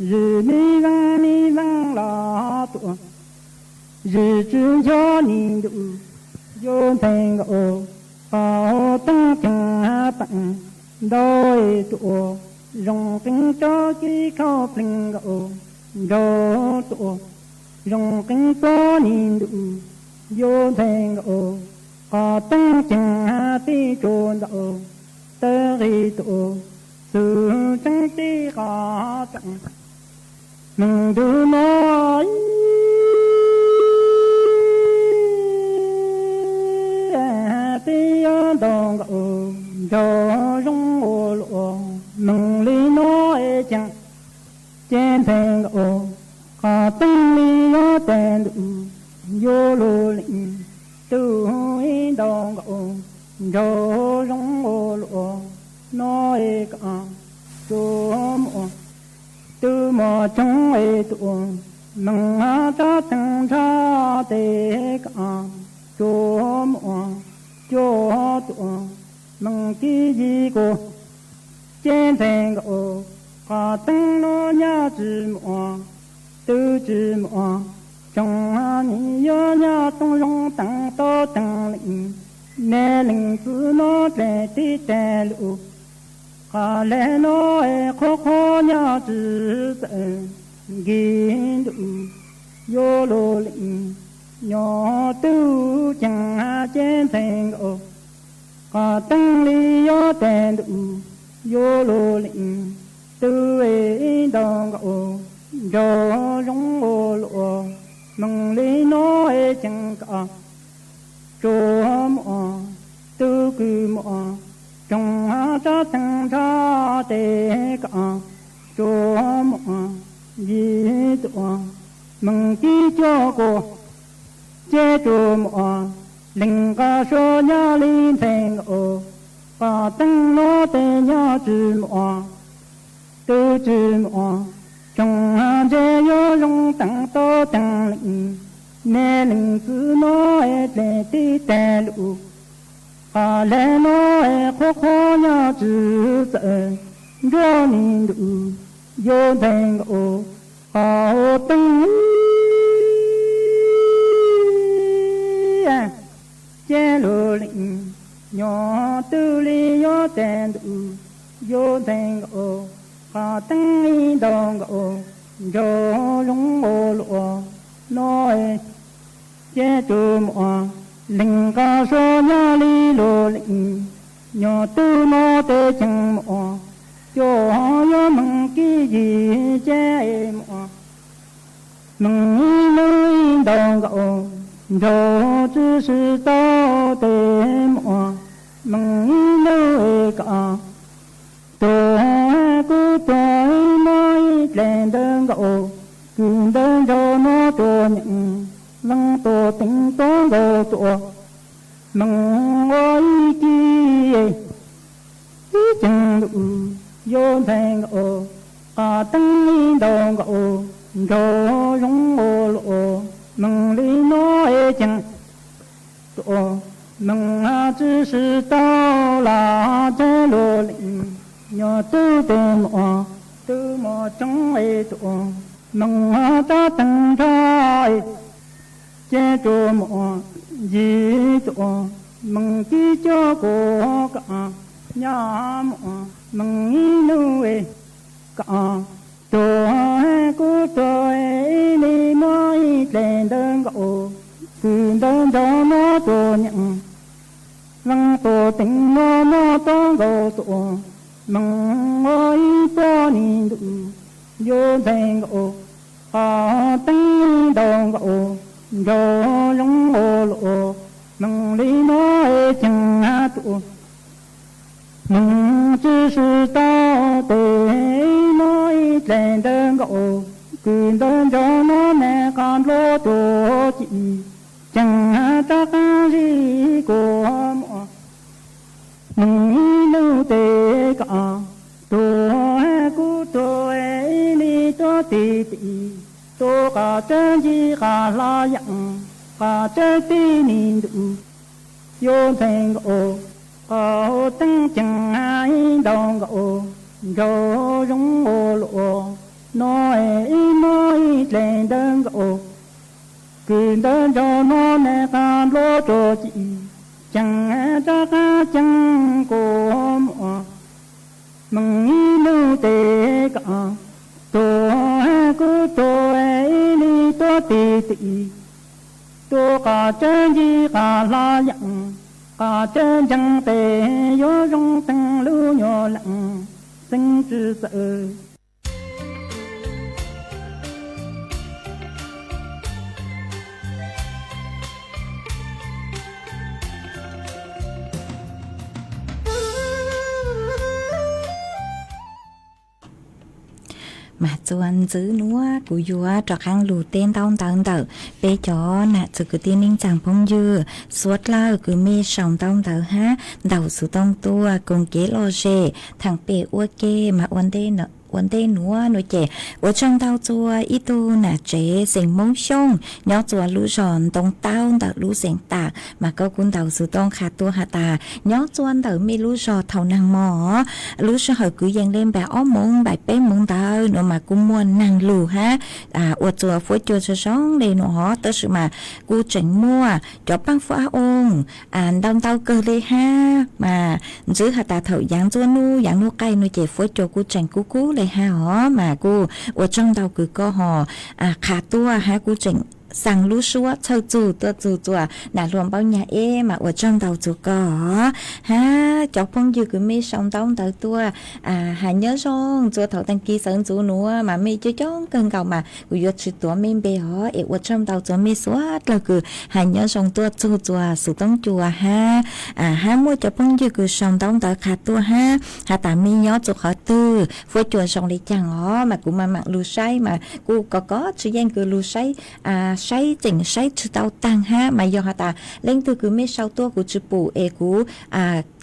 zwm me vaaj me vaaj los tuaj, zwm tswv ncho me ntuj yuav ntxhais nkaus qhov teeb ceeb teeb ntau es tuaj, zoo qee tsob kib khauj plees nkaus, nraug tuaj zoo qee tsob me ntuj yuav ntxhais nkaus qhov teeb ceeb peb tsuas ntawm tawg nqi tuaj, txwv tseeb teb qhov tsoom. Moog ntu no peb yuav ntaus nkaus nraug zoo ua luaj, moog li no es ceeb ces ntxhais nkaus qhov teeb li yuav tes ntuj yuav lug leej, tug ib ntaus nkaus nraug zoo ua luaj no es kaam tsuas muaj tug muaj tsoog es tuaj, moog tsob teeb ntsha tes kaam tsuas muaj cuaj tuaj, moog kib yig kuas ces ntxhais nkaus qhov teeb no nyaj tsi muaj tug tsi muaj tsoog, nim yuav nyaj tooj zoo teeb tau teeb leej, nej leej txiv no dlej tib teg lug, qhov le no es qhuav qhuav nyaj tsi txawm nkig ntuj yuav lug leej, nyob tug ceeb ces ntxhais nkaus qhov teeb li yuav tes ntuj yuav lug leej, tug ib ntaus nkaus nraug zoo ua luaj, moog li no es ceeb kaam tsuas muaj tug kws muaj tsoog, tsob teeb ntsha tes kaam tsuas muaj yig tuaj, moog kib cuaj kuas ces tsuas muaj leej nqa suav nyaj li ntxhais nkaus qhov teeb no tes nyaj tsi muaj tug tsi muaj tsoog, ntshe yuav zoo teeb tau teeb leej, nej leej txiv no es dlej tib teg lug, qhov le no es qhuav qhuav nyaj tsi txawm nruab nim ntuj yuav ntxhais nkaus qhov teeb ces lug leej, nyob tug li yuav tes ntuj yuav ntxhais nkaus qhov teeb ib ntaus nkaus nraug zoo ua luaj no es ces tsuas muaj leej nqa suav nyaj li lug leej, nyob tug no tes ceeb muaj cuaj, yuav moog kib yig ces muaj Meej ib hnub ib ntaus nkaus, nraug tsi sib tau tes muam. Meej ib hnub es kam, tuag kuv tuag ib hmos ib dlaim ntawd nkaus, kws ntawd nraug nuav tuag nyeem, leej tuag teev tuab nkaus tuaj. Meej ua ib kis ib ceeg ntuj, yuav ntxhais nkaus, qas teeb ib ntaus nkaus, nraug zoo ua luaj. Meej li nuav es ceev tuaj, meej tsi sib tau lam teb luag leej, nyuam tub tes muam, tub muaj coob es tuaj. Meej rab teeg nrag es ces tuaj muam, yig tuaj, meej kib cuab kuv kam, nyab muam, meej ib hnub es kam, tuag kuv tuag ib li muab ib dlaim ntawd nkaus, kws ntawd nraug nuav tuag nyeem, leej tuag teev nuav muab tuab nkaus tuaj. Meej ua ib puag nim ntuj, yuav ntxhais nkaus, qas teeb ib ntaus nkaus, nraug zoo ua luaj. Meej li nuav es ceev tuaj, meej tsi sib tau tes ib hmos ib dlaim ntawd nkaus, kws ntawd nraug nuav naj qas npluav tuag ci, ceev rab qaab zib kuv muam. Meej ib hnub tes kam, tuag kuv tuag ib li tuab tig tig, tuab qas tsawb ncig qas hla yaam, qas tsawb tib nim ntuj, yuav ntxhais nkaus, qas teeb ceev ib ntaus nkaus, nraug zoo ua luaj. Nuav es ib hmos ib dlaim ntawd nkaus, kws ntawd nraug nuav naj qas npluav tuag ci, ceev rab qaab ceev kuv muam. Meej ib hnub tes kam, tuag kuv tuag ib li tuab tig tig, tuab qas tsawb ncig qas hla yaam, qas tsawb ntseeg tes yuav zoo teev lub nyuag leej xeeb tsi txawj. Mas txuas ntxiv nuav kuv yuav rov qaab lug teb ntaub ntawv ntawm peb cov nam txiv kwv tij neej tsaa phooj ywg suav dlawg kws mej sau ntaub ntawv hab ntaus xuv tooj tuaj koom kev lom zem thaam pem ua ke. Mas ua ntej nuav nuav ces ua tsaug ntau txuas ib tug nam tsev xeem Moob Xyooj nyob txuas lub zog Ntoo Taub ntawm lub xeev Tam, mas koj kuj ntaus xuv tooj qha tuaj has tas nyob txuas ntawm mej lub zog thaum nag hmo, lub sij hawm kwv yees le npaum ob moos npaum peb moos ntawd nuav mas kuj muaj naag lug hab ua txuas fuab cua zoo zoo le nuav hov, tab sis mas kuj tseem muaj cov paab fuab ab ooj ntau ntau kawg le hab. Mas ntxiv has tas thaum yaav ntxuab nub yaav nub qaij nuav ces fuab cua kuj tseem kub kub le hab os. Mas kuj ua tsaug ntau kws koj ho qha tuaj hab kuj tseem xaa lub suab txhawj txug tuaj txug txuas nam hluas Npaub Nyag Eb, mas ua tsaug ntau txug koj os. Hab cov phooj ywg kws mej sau ntaub ntawv tuaj has nyob zoo txuas thaum taag kis sawv ntxuv nuav mas mej coob coob kawg nkaus mas kuv yuav tsi tuav mej npe os, es ua tsaug ntau txuas mej suav dlawg kws has nyob zoo tuaj txug txuas xuv tooj cua hab. Hab muaj cov phooj ywg kws sau ntaub ntawv qha tuaj hab has tas mej nyob txug qhov twg, fuab cua zoo le caag os, mas kuv mam mam lug saib mas kuj kov kov tsi yeej kws lug saib, saib tseem saib tsi tau taag hab. Mas yog has tas leej twg kws mej sau tuaj kuv tsi pum es kuv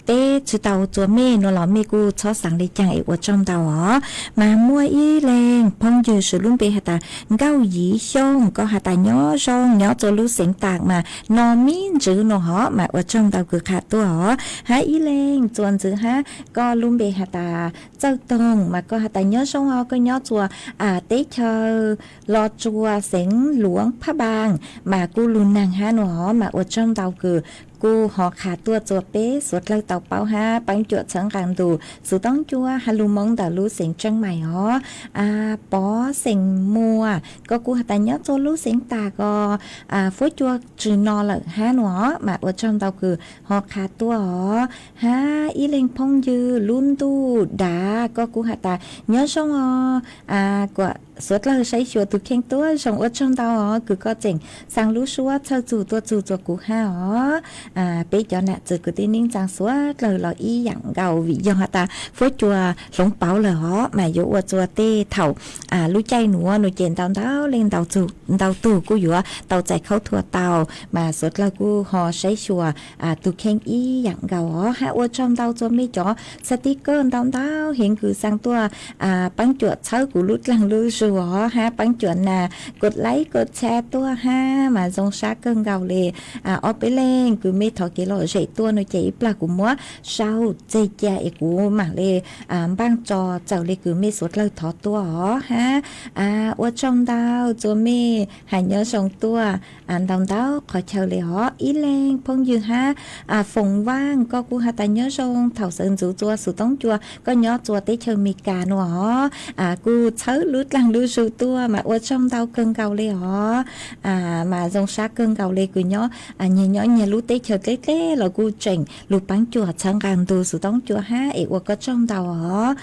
teb tsi tau txuas mej nuav los mej kuj txhob xaav le caag es ua tsaug ntau os. Mas muaj ib leeg phooj ywg swv lub npe has tas Nkauj Yiv Xyooj, koj has tas nyob zoo nyob txuas lub xeev Tam mas no mib ntsws nuav hov, mas ua tsaug ntau kws qha tuaj os. Hab ib leeg txuas ntxiv hab, koj lub npe has tas Txawj Toog, mas koj has tas nyob zoo os, koj nyob txuas teb chaws Los Tsuas xeev Luas Phab Npaas, mas kuj lug naag hab nuav hov, mas ua tsaug ntau kws kuj ho qha tuaj txuas peb suav dlawg tau paub hab peeb cuam txhawb nqaa ntus xuv tooj cua has lug moo ntawm lub xeev Tseeb Mais os. Pov xeem Muas, koj kuj has tas nyob txuas lub xeev Tam ko, fuab cua tsi no lawm hab nuav hov, mas ua tsaug ntau kws ho qha tuaj os. Hab ib leeg phooj ywg lub ntuj Dav, koj kuj has tas nyob zoo os, kuas Suav dlawg saib xyuas tus kheej tuab zoo, ua tsaug ntau os kws koj tseem xaa lub suab txhawj txug tuaj txug txuas kuv hab os. Peb cov nam txwv kwv tij neej tsaa suav dlawg los ib yaam nkaus vim yog has tas fuab cua hloov pauv lawm hov mas yuav ua txuas tej thaum lub caij nuav nua ces ntau ntau leej ntau tug kuj yuav tau txais khaub thuas tau, mas suav dlawg kuj ho saib xyuas tus kheej ib yaam nkaus os. Hab ua tsaug ntau txuas mej cov xav tib kawg ntau ntau heev kws xaa tuaj paab cuam txhawb kuv lub dlaag lub zug os hab paab cuam nas kod laib kod txha tuaj hab mas zoo sab kawg nkaus le. Ob peb leej kws mej thov kev lom zem tuaj nua ces ib plag kuv muab sau tseg ca es kuv maam le npaaj tso txawm le kws mej suav dlawg thov tuaj os hab ua tsaug ntau txuas mej has nyob zoo tuaj ntau ntau qhov chaw le os. Ib leeg phooj ywg hab Foom Vaaj koj kuj has tas nyob zoo, thaum sawv ntxuv txuas xuv toob cua koj nyob txuas teb chaws Amelikas nua os kuj txhawb lub dlaag lub zug tuaj mas ua tsaug ntau kawg nkaus le os. Mas zoo sab kawg nkaus le kws nyob nyias nyob nyias lub teb chaws dleb dleb los kuj tseem lug paab cuam txhawb nqaa ntug xuv toob cua hab es ua koj tsaug ntau os.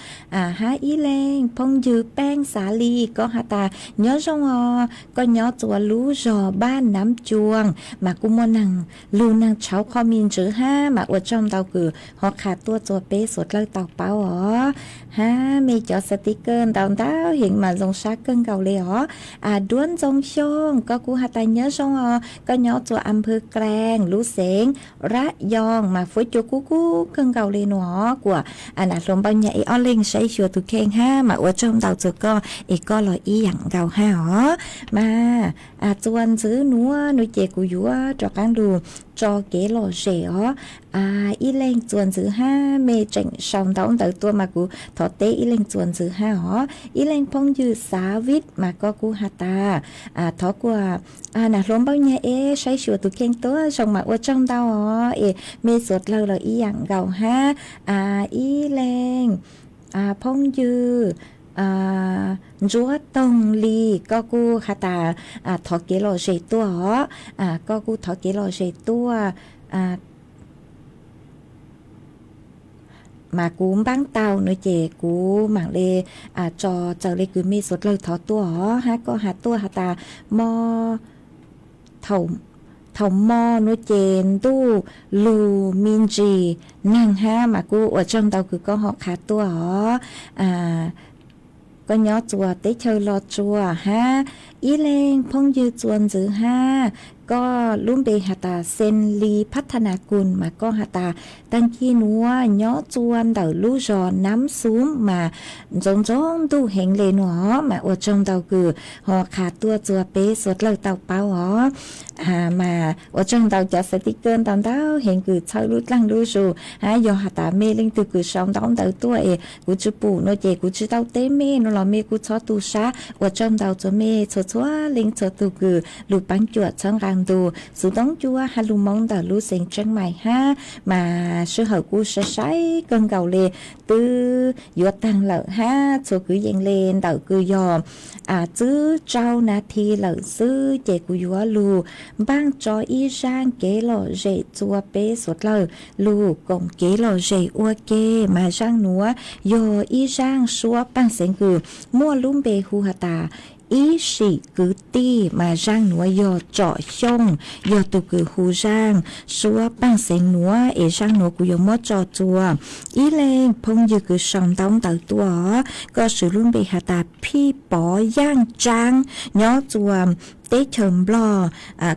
Hab ib leeg phooj ywg Peej Xav Lis koj has tas nyob zoo os, koj nyob txuas lub zog Npaj Nam Cuam mas kuj muaj neeg lug neeg tshauv qhov me ntsis hab mas ua tsaug ntau kws ho qha tuaj txuas peb suav dlawg tau paub os. Hab mej cov xav tib kawg ntau ntau heev mas zoo sab kawg nkaus le os. Duab Ntxoo Xyooj koj kuj has tas nyob zoo os, koj nyob txuas Am Phwv Klaaj lub xeev Rab Yoo mas fuab cua kub kub kawg nkaus le nua os. Kuas nam hluas Npauj Nyag es ob leeg saib xyuas tus kheej hab mas ua tsaug ntau txuas koj es koj los ib yaam nkaus hab os. Mas txuas ntxwv nuav nua ces kuv yuav rov qaab lug tso kev lom zem os. Ib leeg txuas ntxwv hab mej tseem sau ntau ntawv tuaj mas kuv thov teb ib leeg txuas ntxwv hab os. Ib leeg phooj ywg Xav Vij mas koj kuj has tas thov kuas nam hluas Npauj Nyag es saib xyuas tus kheej tuab zoo mas ua tsaug ntau os es mej suav dlawg los ib yaam nkaus hab. Ib leeg phooj ywg Ntsuab Toog Lis koj kuj has tas thov kev lom zem tuaj os. Koj kuj thov kev lom zem tuaj mas kuv npaab tau nua ces kuv maam le tso txawm le kws mej suav dlawg thov tuaj os. Hab koj has tuaj has tas mo thaum mo nua ces ntuj lug me ntsis neeg hab mas kuj ua tsaug ntau kws koj ho qha tuaj os. Koj nyob txuas teb chaws Los Tsuas hab. Ib leeg phooj ywg txuas ntxwv hab, koj lub npe has tas Xees Lis Phab Thas Nas Kus mas koj has tas taag kis nuav nyob txuas ntawm lub zos Nam Xum mas ntxoov ntxoov ntuj heev le nua mas ua tsaug ntau kws ho qha tuaj txuas peb suav dlawg tau paub os. Mas ua tsaug ntau cov xav tib kawg ntau ntau heev kws txhawb lub dlaag lub zug hab yog has tas mej leej twg kws sau ntau ntawv tuaj es kuv tsi pum nua ces kuv tsi tau teb mej nua los mej kuj txhob tu sab. Ua tsaug ntau txuas mej txhua txhua leej txhua tug kws lug paab cuam txhawb nqaa ntug xuv toob cua hab lug moo ntawm lub xeev Tseeb Mais hab mas sij hawm kuj sai sai kawg nkaus le, twb yuav taag lawm hab txhua kwv yees le ntawm kws yog txwb rau nas this lawm xwb ces kuv yuav lug npaaj tso ib zaaj kev lom zem txuas peb suav dlawg lug koom kev lom zem ua ke. Mas zaaj nuav yog ib zaaj suab Paaj Xeev kws muaj lub npe hu has tas Ib Sim Kwv Tij, mas zaaj nuav yog Tsom Xyooj yog tug kws hu zaaj suab Paaj Xeev nuav es zaaj nuav kuv yuav muab tso txuas. Ib leej phooj ywg kws sau ntaub ntawv tuaj, koj swv lub npe has tas Phij Pov Yaaj Tsaab nyob txuas teb chaws Nplog,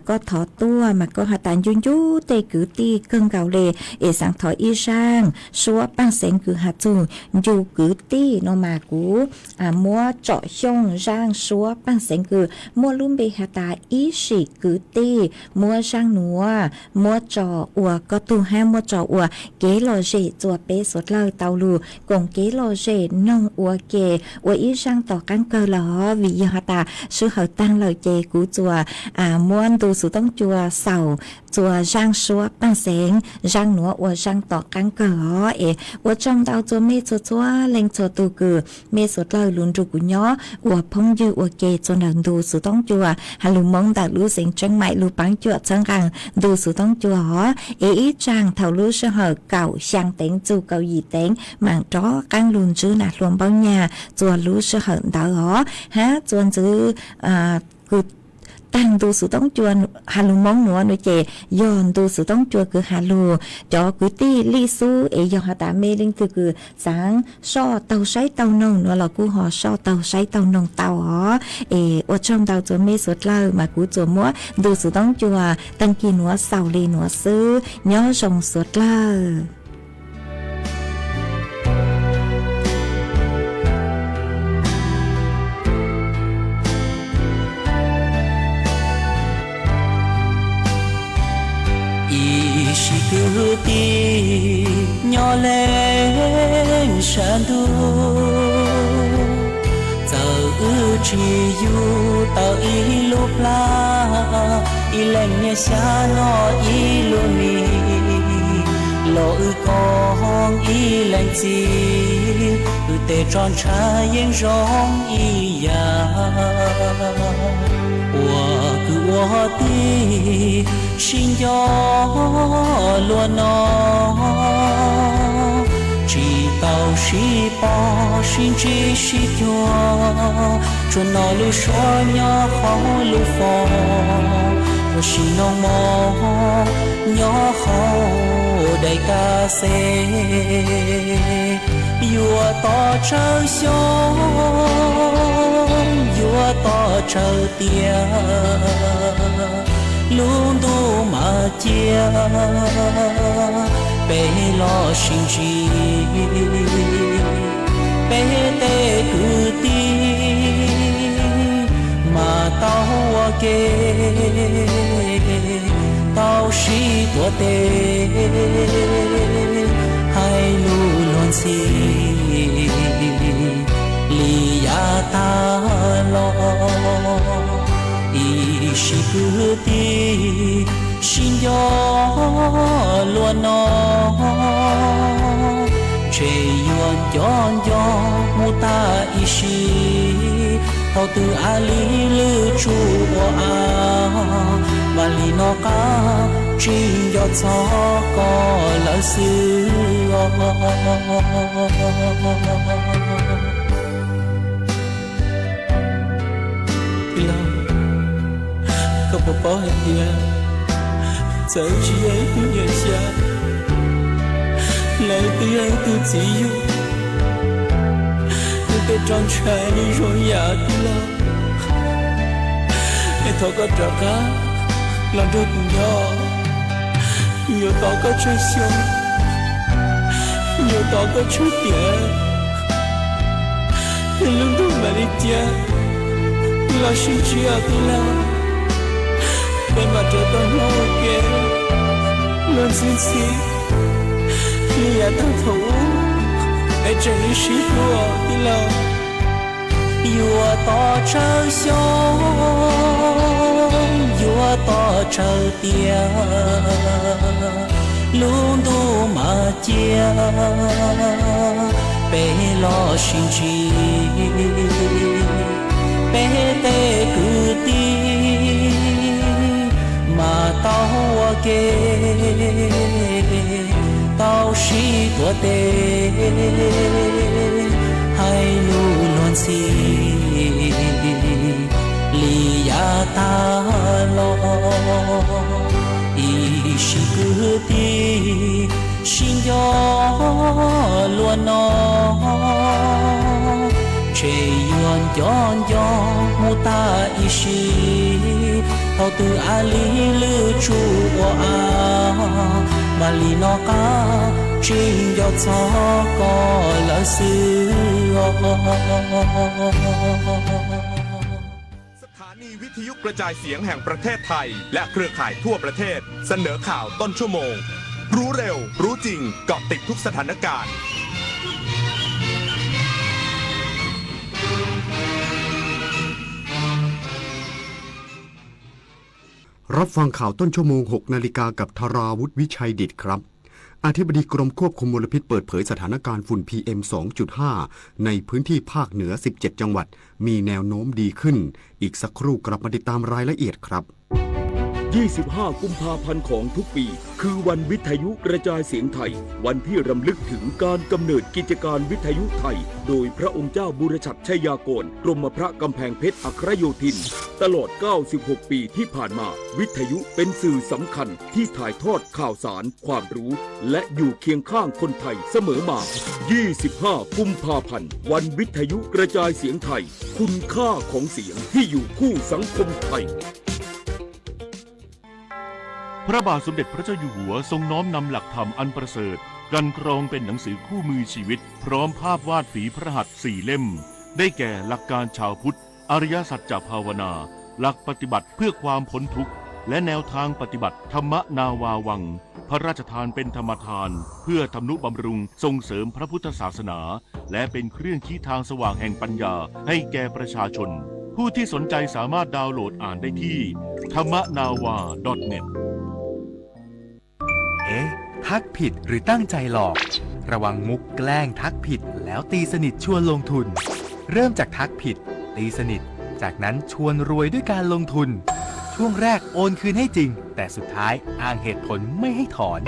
koj thov tuaj mas koj has tas ncu ncu tej kwv tij kawg nkaus le es xaav thov ib zaaj suab Paaj Xeev kws has txug ncu kwv tij no mas kuv muab Tsom Xyooj zaaj suab Paaj Xeev kws muaj lub npe has tas Ib Sim Kwv Tij, muab zaaj nuav muab tso ua koj tug hab muab tso ua kev lom zem txuas peb suav dlawg tau lug koom kev lom zem noog ua ke ua ib zaaj tom qaab kawg lawm hov. Vim yog has tas sij hawm taag lawm ces kuv kuv txuas muab ntu xuv toob cua xaus txuas zaaj suab paaj xeev, zaaj nuav ua zaaj tom qaab kawg os. Es ua tsaug ntau txua mej txhua txhua leej txhua tug kws mej suav dlawg lug nrug kuv nyob ua phooj ywg ua ke txuas ntawm ntu xuv toob cua has lug Moob ntawm lub xeev Tseeb Maim lub paab cuam txhawb nqaa ntu xuv toob cua os. Es ib tsaam thaum lub sij hawm kaum xyaa teev txug kaum yim teev maam rov qaab lug ntsib nam hluas Npaub Nyag txuas lub sij hawm ntawd os. Hab txuas ntxiv kws taag ntu xuv toob cua has lug Moob nuav nuav ces yog ntu xuv toob cua kws has lug cov kwv tij lij xub. Es yog has tas mej leej twg kws xaav soj taug saib taug noog nuav los kuj ho soj taug saib taug noog tau os. Es ua tsaug ntau txua mej suav dlawg mas kuv txuas muab ntu xuv toob cua taag kis nuav xaus le nuav xwb. Nyob zoo suav dlawg. Ib sij kwv tij nyob leej sab ntug, txawm wb tsis yug tau ib lub plag, ib leeg nyiaj xyab noj ib lub mis, los wb koom ib leeg txiv, wb tej tso ntshai yeej zoo ib yam. Ua kwv ua tij sib nco luag no, tsis tau sib pom sib ntsib sib cuag, tsuas noj lub suab nyob hauv lub fos, ua si noj mov nyob hauv daim kab xes. Yuav tos tsawg xyoo, yuav tos tsawg tiam, lub ntuj mas cia, peb los sib ntsib, peb tej kwv tij mas tau ua ke, tau sib tuav tes, hais lus luag ntxhi li yav tag los. Ib sij kwv tij sib nco luag no, ntshe yuav nco nco mus tag ib sim. Thaum twg a li lwj tsuj ua a, mas li no qab tsis nco txog koj lawm xwb os. Tij laug, koj puas paub hais tias txawm wb tsis yog ib tug niam xyab, los wb twb yog ib tug txiv yug, wb tej roj ntshai zoo yam tij laug. Es thov koj rov qab los nrog kuv nyob, yuav tos koj tsawg xyoo, yuav tos koj tsawg tiam, es lub ntuj mam li cia, los sib ntsib os tij laug. Peb mam rov tau nyob ua ke luag ntxhi ntxhi li yav tag thaum ub, peb tseem sib hlub tij laug. Yuav tos tsawg xyoo, yuav tos tsawg tiam, lub ntuj mas cia, peb los sib ntsib, peb tej kwv tij mas tau ua ke, tau sib tuav tes, hais lus luag ntxhi li yav tag los. Ib sij kwv tij sib nco luag no, ntshe yuav nco nco mus tag ib sim. Thaum twg a li lwj tsuj ua a, mas li no qab tsis nco txog koj lawm xwb os. สถานีวิทยุกระจายเสียงแห่งประเทศไทยและเครือข่ายทั่วประเทศเสนอข่าวต้นชั่วโมง รู้เร็ว รู้จริง เกาะติดทุกสถานการณ์ รับฟังข่าวต้นชั่วโมง หกนาฬิกา กับธราวุฒิ วิชัยดิษฐครับ อธิบดีกรมควบคุมมลพิษเปิดเผยสถานการณ์ฝุ่น พีเอ็ม สองจุดห้า ในพื้นที่ภาคเหนือ สิบเจ็ด จังหวัด มีแนวโน้มดีขึ้น อีกสักครู่กลับมาติดตามรายละเอียดครับ ยี่สิบห้า กุมภาพันธ์ของทุกปี คือวันวิทยุกระจายเสียงไทย วันที่รำลึกถึงการกำเนิดกิจการวิทยุไทย โดยพระองค์เจ้าบุรชัดชัยยากร กรมพระกำแพงเพชรอัครโยธิน ตลอด เก้าสิบหก ปีที่ผ่านมา วิทยุเป็นสื่อสำคัญที่ถ่ายทอดข่าวสาร ความรู้ และอยู่เคียงข้างคนไทยเสมอมา ยี่สิบห้า กุมภาพันธ์ วันวิทยุกระจายเสียงไทย คุณค่าของเสียงที่อยู่คู่สังคมไทย พระบาทสมเด็จพระเจ้าอยู่หัวทรงน้อมนำหลักธรรมอันประเสริฐ กลั่นกรองเป็นหนังสือคู่มือชีวิต พร้อมภาพวาดฝีพระหัตถ์สี่เล่ม ได้แก่หลักการชาวพุทธ อริยสัจจะภาวนา หลักปฏิบัติเพื่อความพ้นทุกข์ และแนวทางปฏิบัติ ธรรมนาวาวัง พระราชทานเป็นธรรมทาน เพื่อทำนุบำรุงส่งเสริมพระพุทธศาสนา และเป็นเครื่องชี้ทางสว่างแห่งปัญญาให้แก่ประชาชน ผู้ที่สนใจสามารถดาวน์โหลดอ่านได้ที่ ธรรมนาวา ดอทเน็ต เอ๊ะ ทักผิดหรือตั้งใจหลอก ระวังมุกแกล้งทักผิดแล้วตีสนิทชวนลงทุน เริ่มจากทักผิด ตีสนิท จากนั้นชวนรวยด้วยการลงทุน ช่วงแรกโอนคืนให้จริง แต่สุดท้ายอ้างเหตุผลไม่ให้ถอน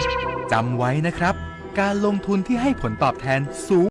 จำไว้นะครับ การลงทุนที่ให้ผลตอบแทนสูง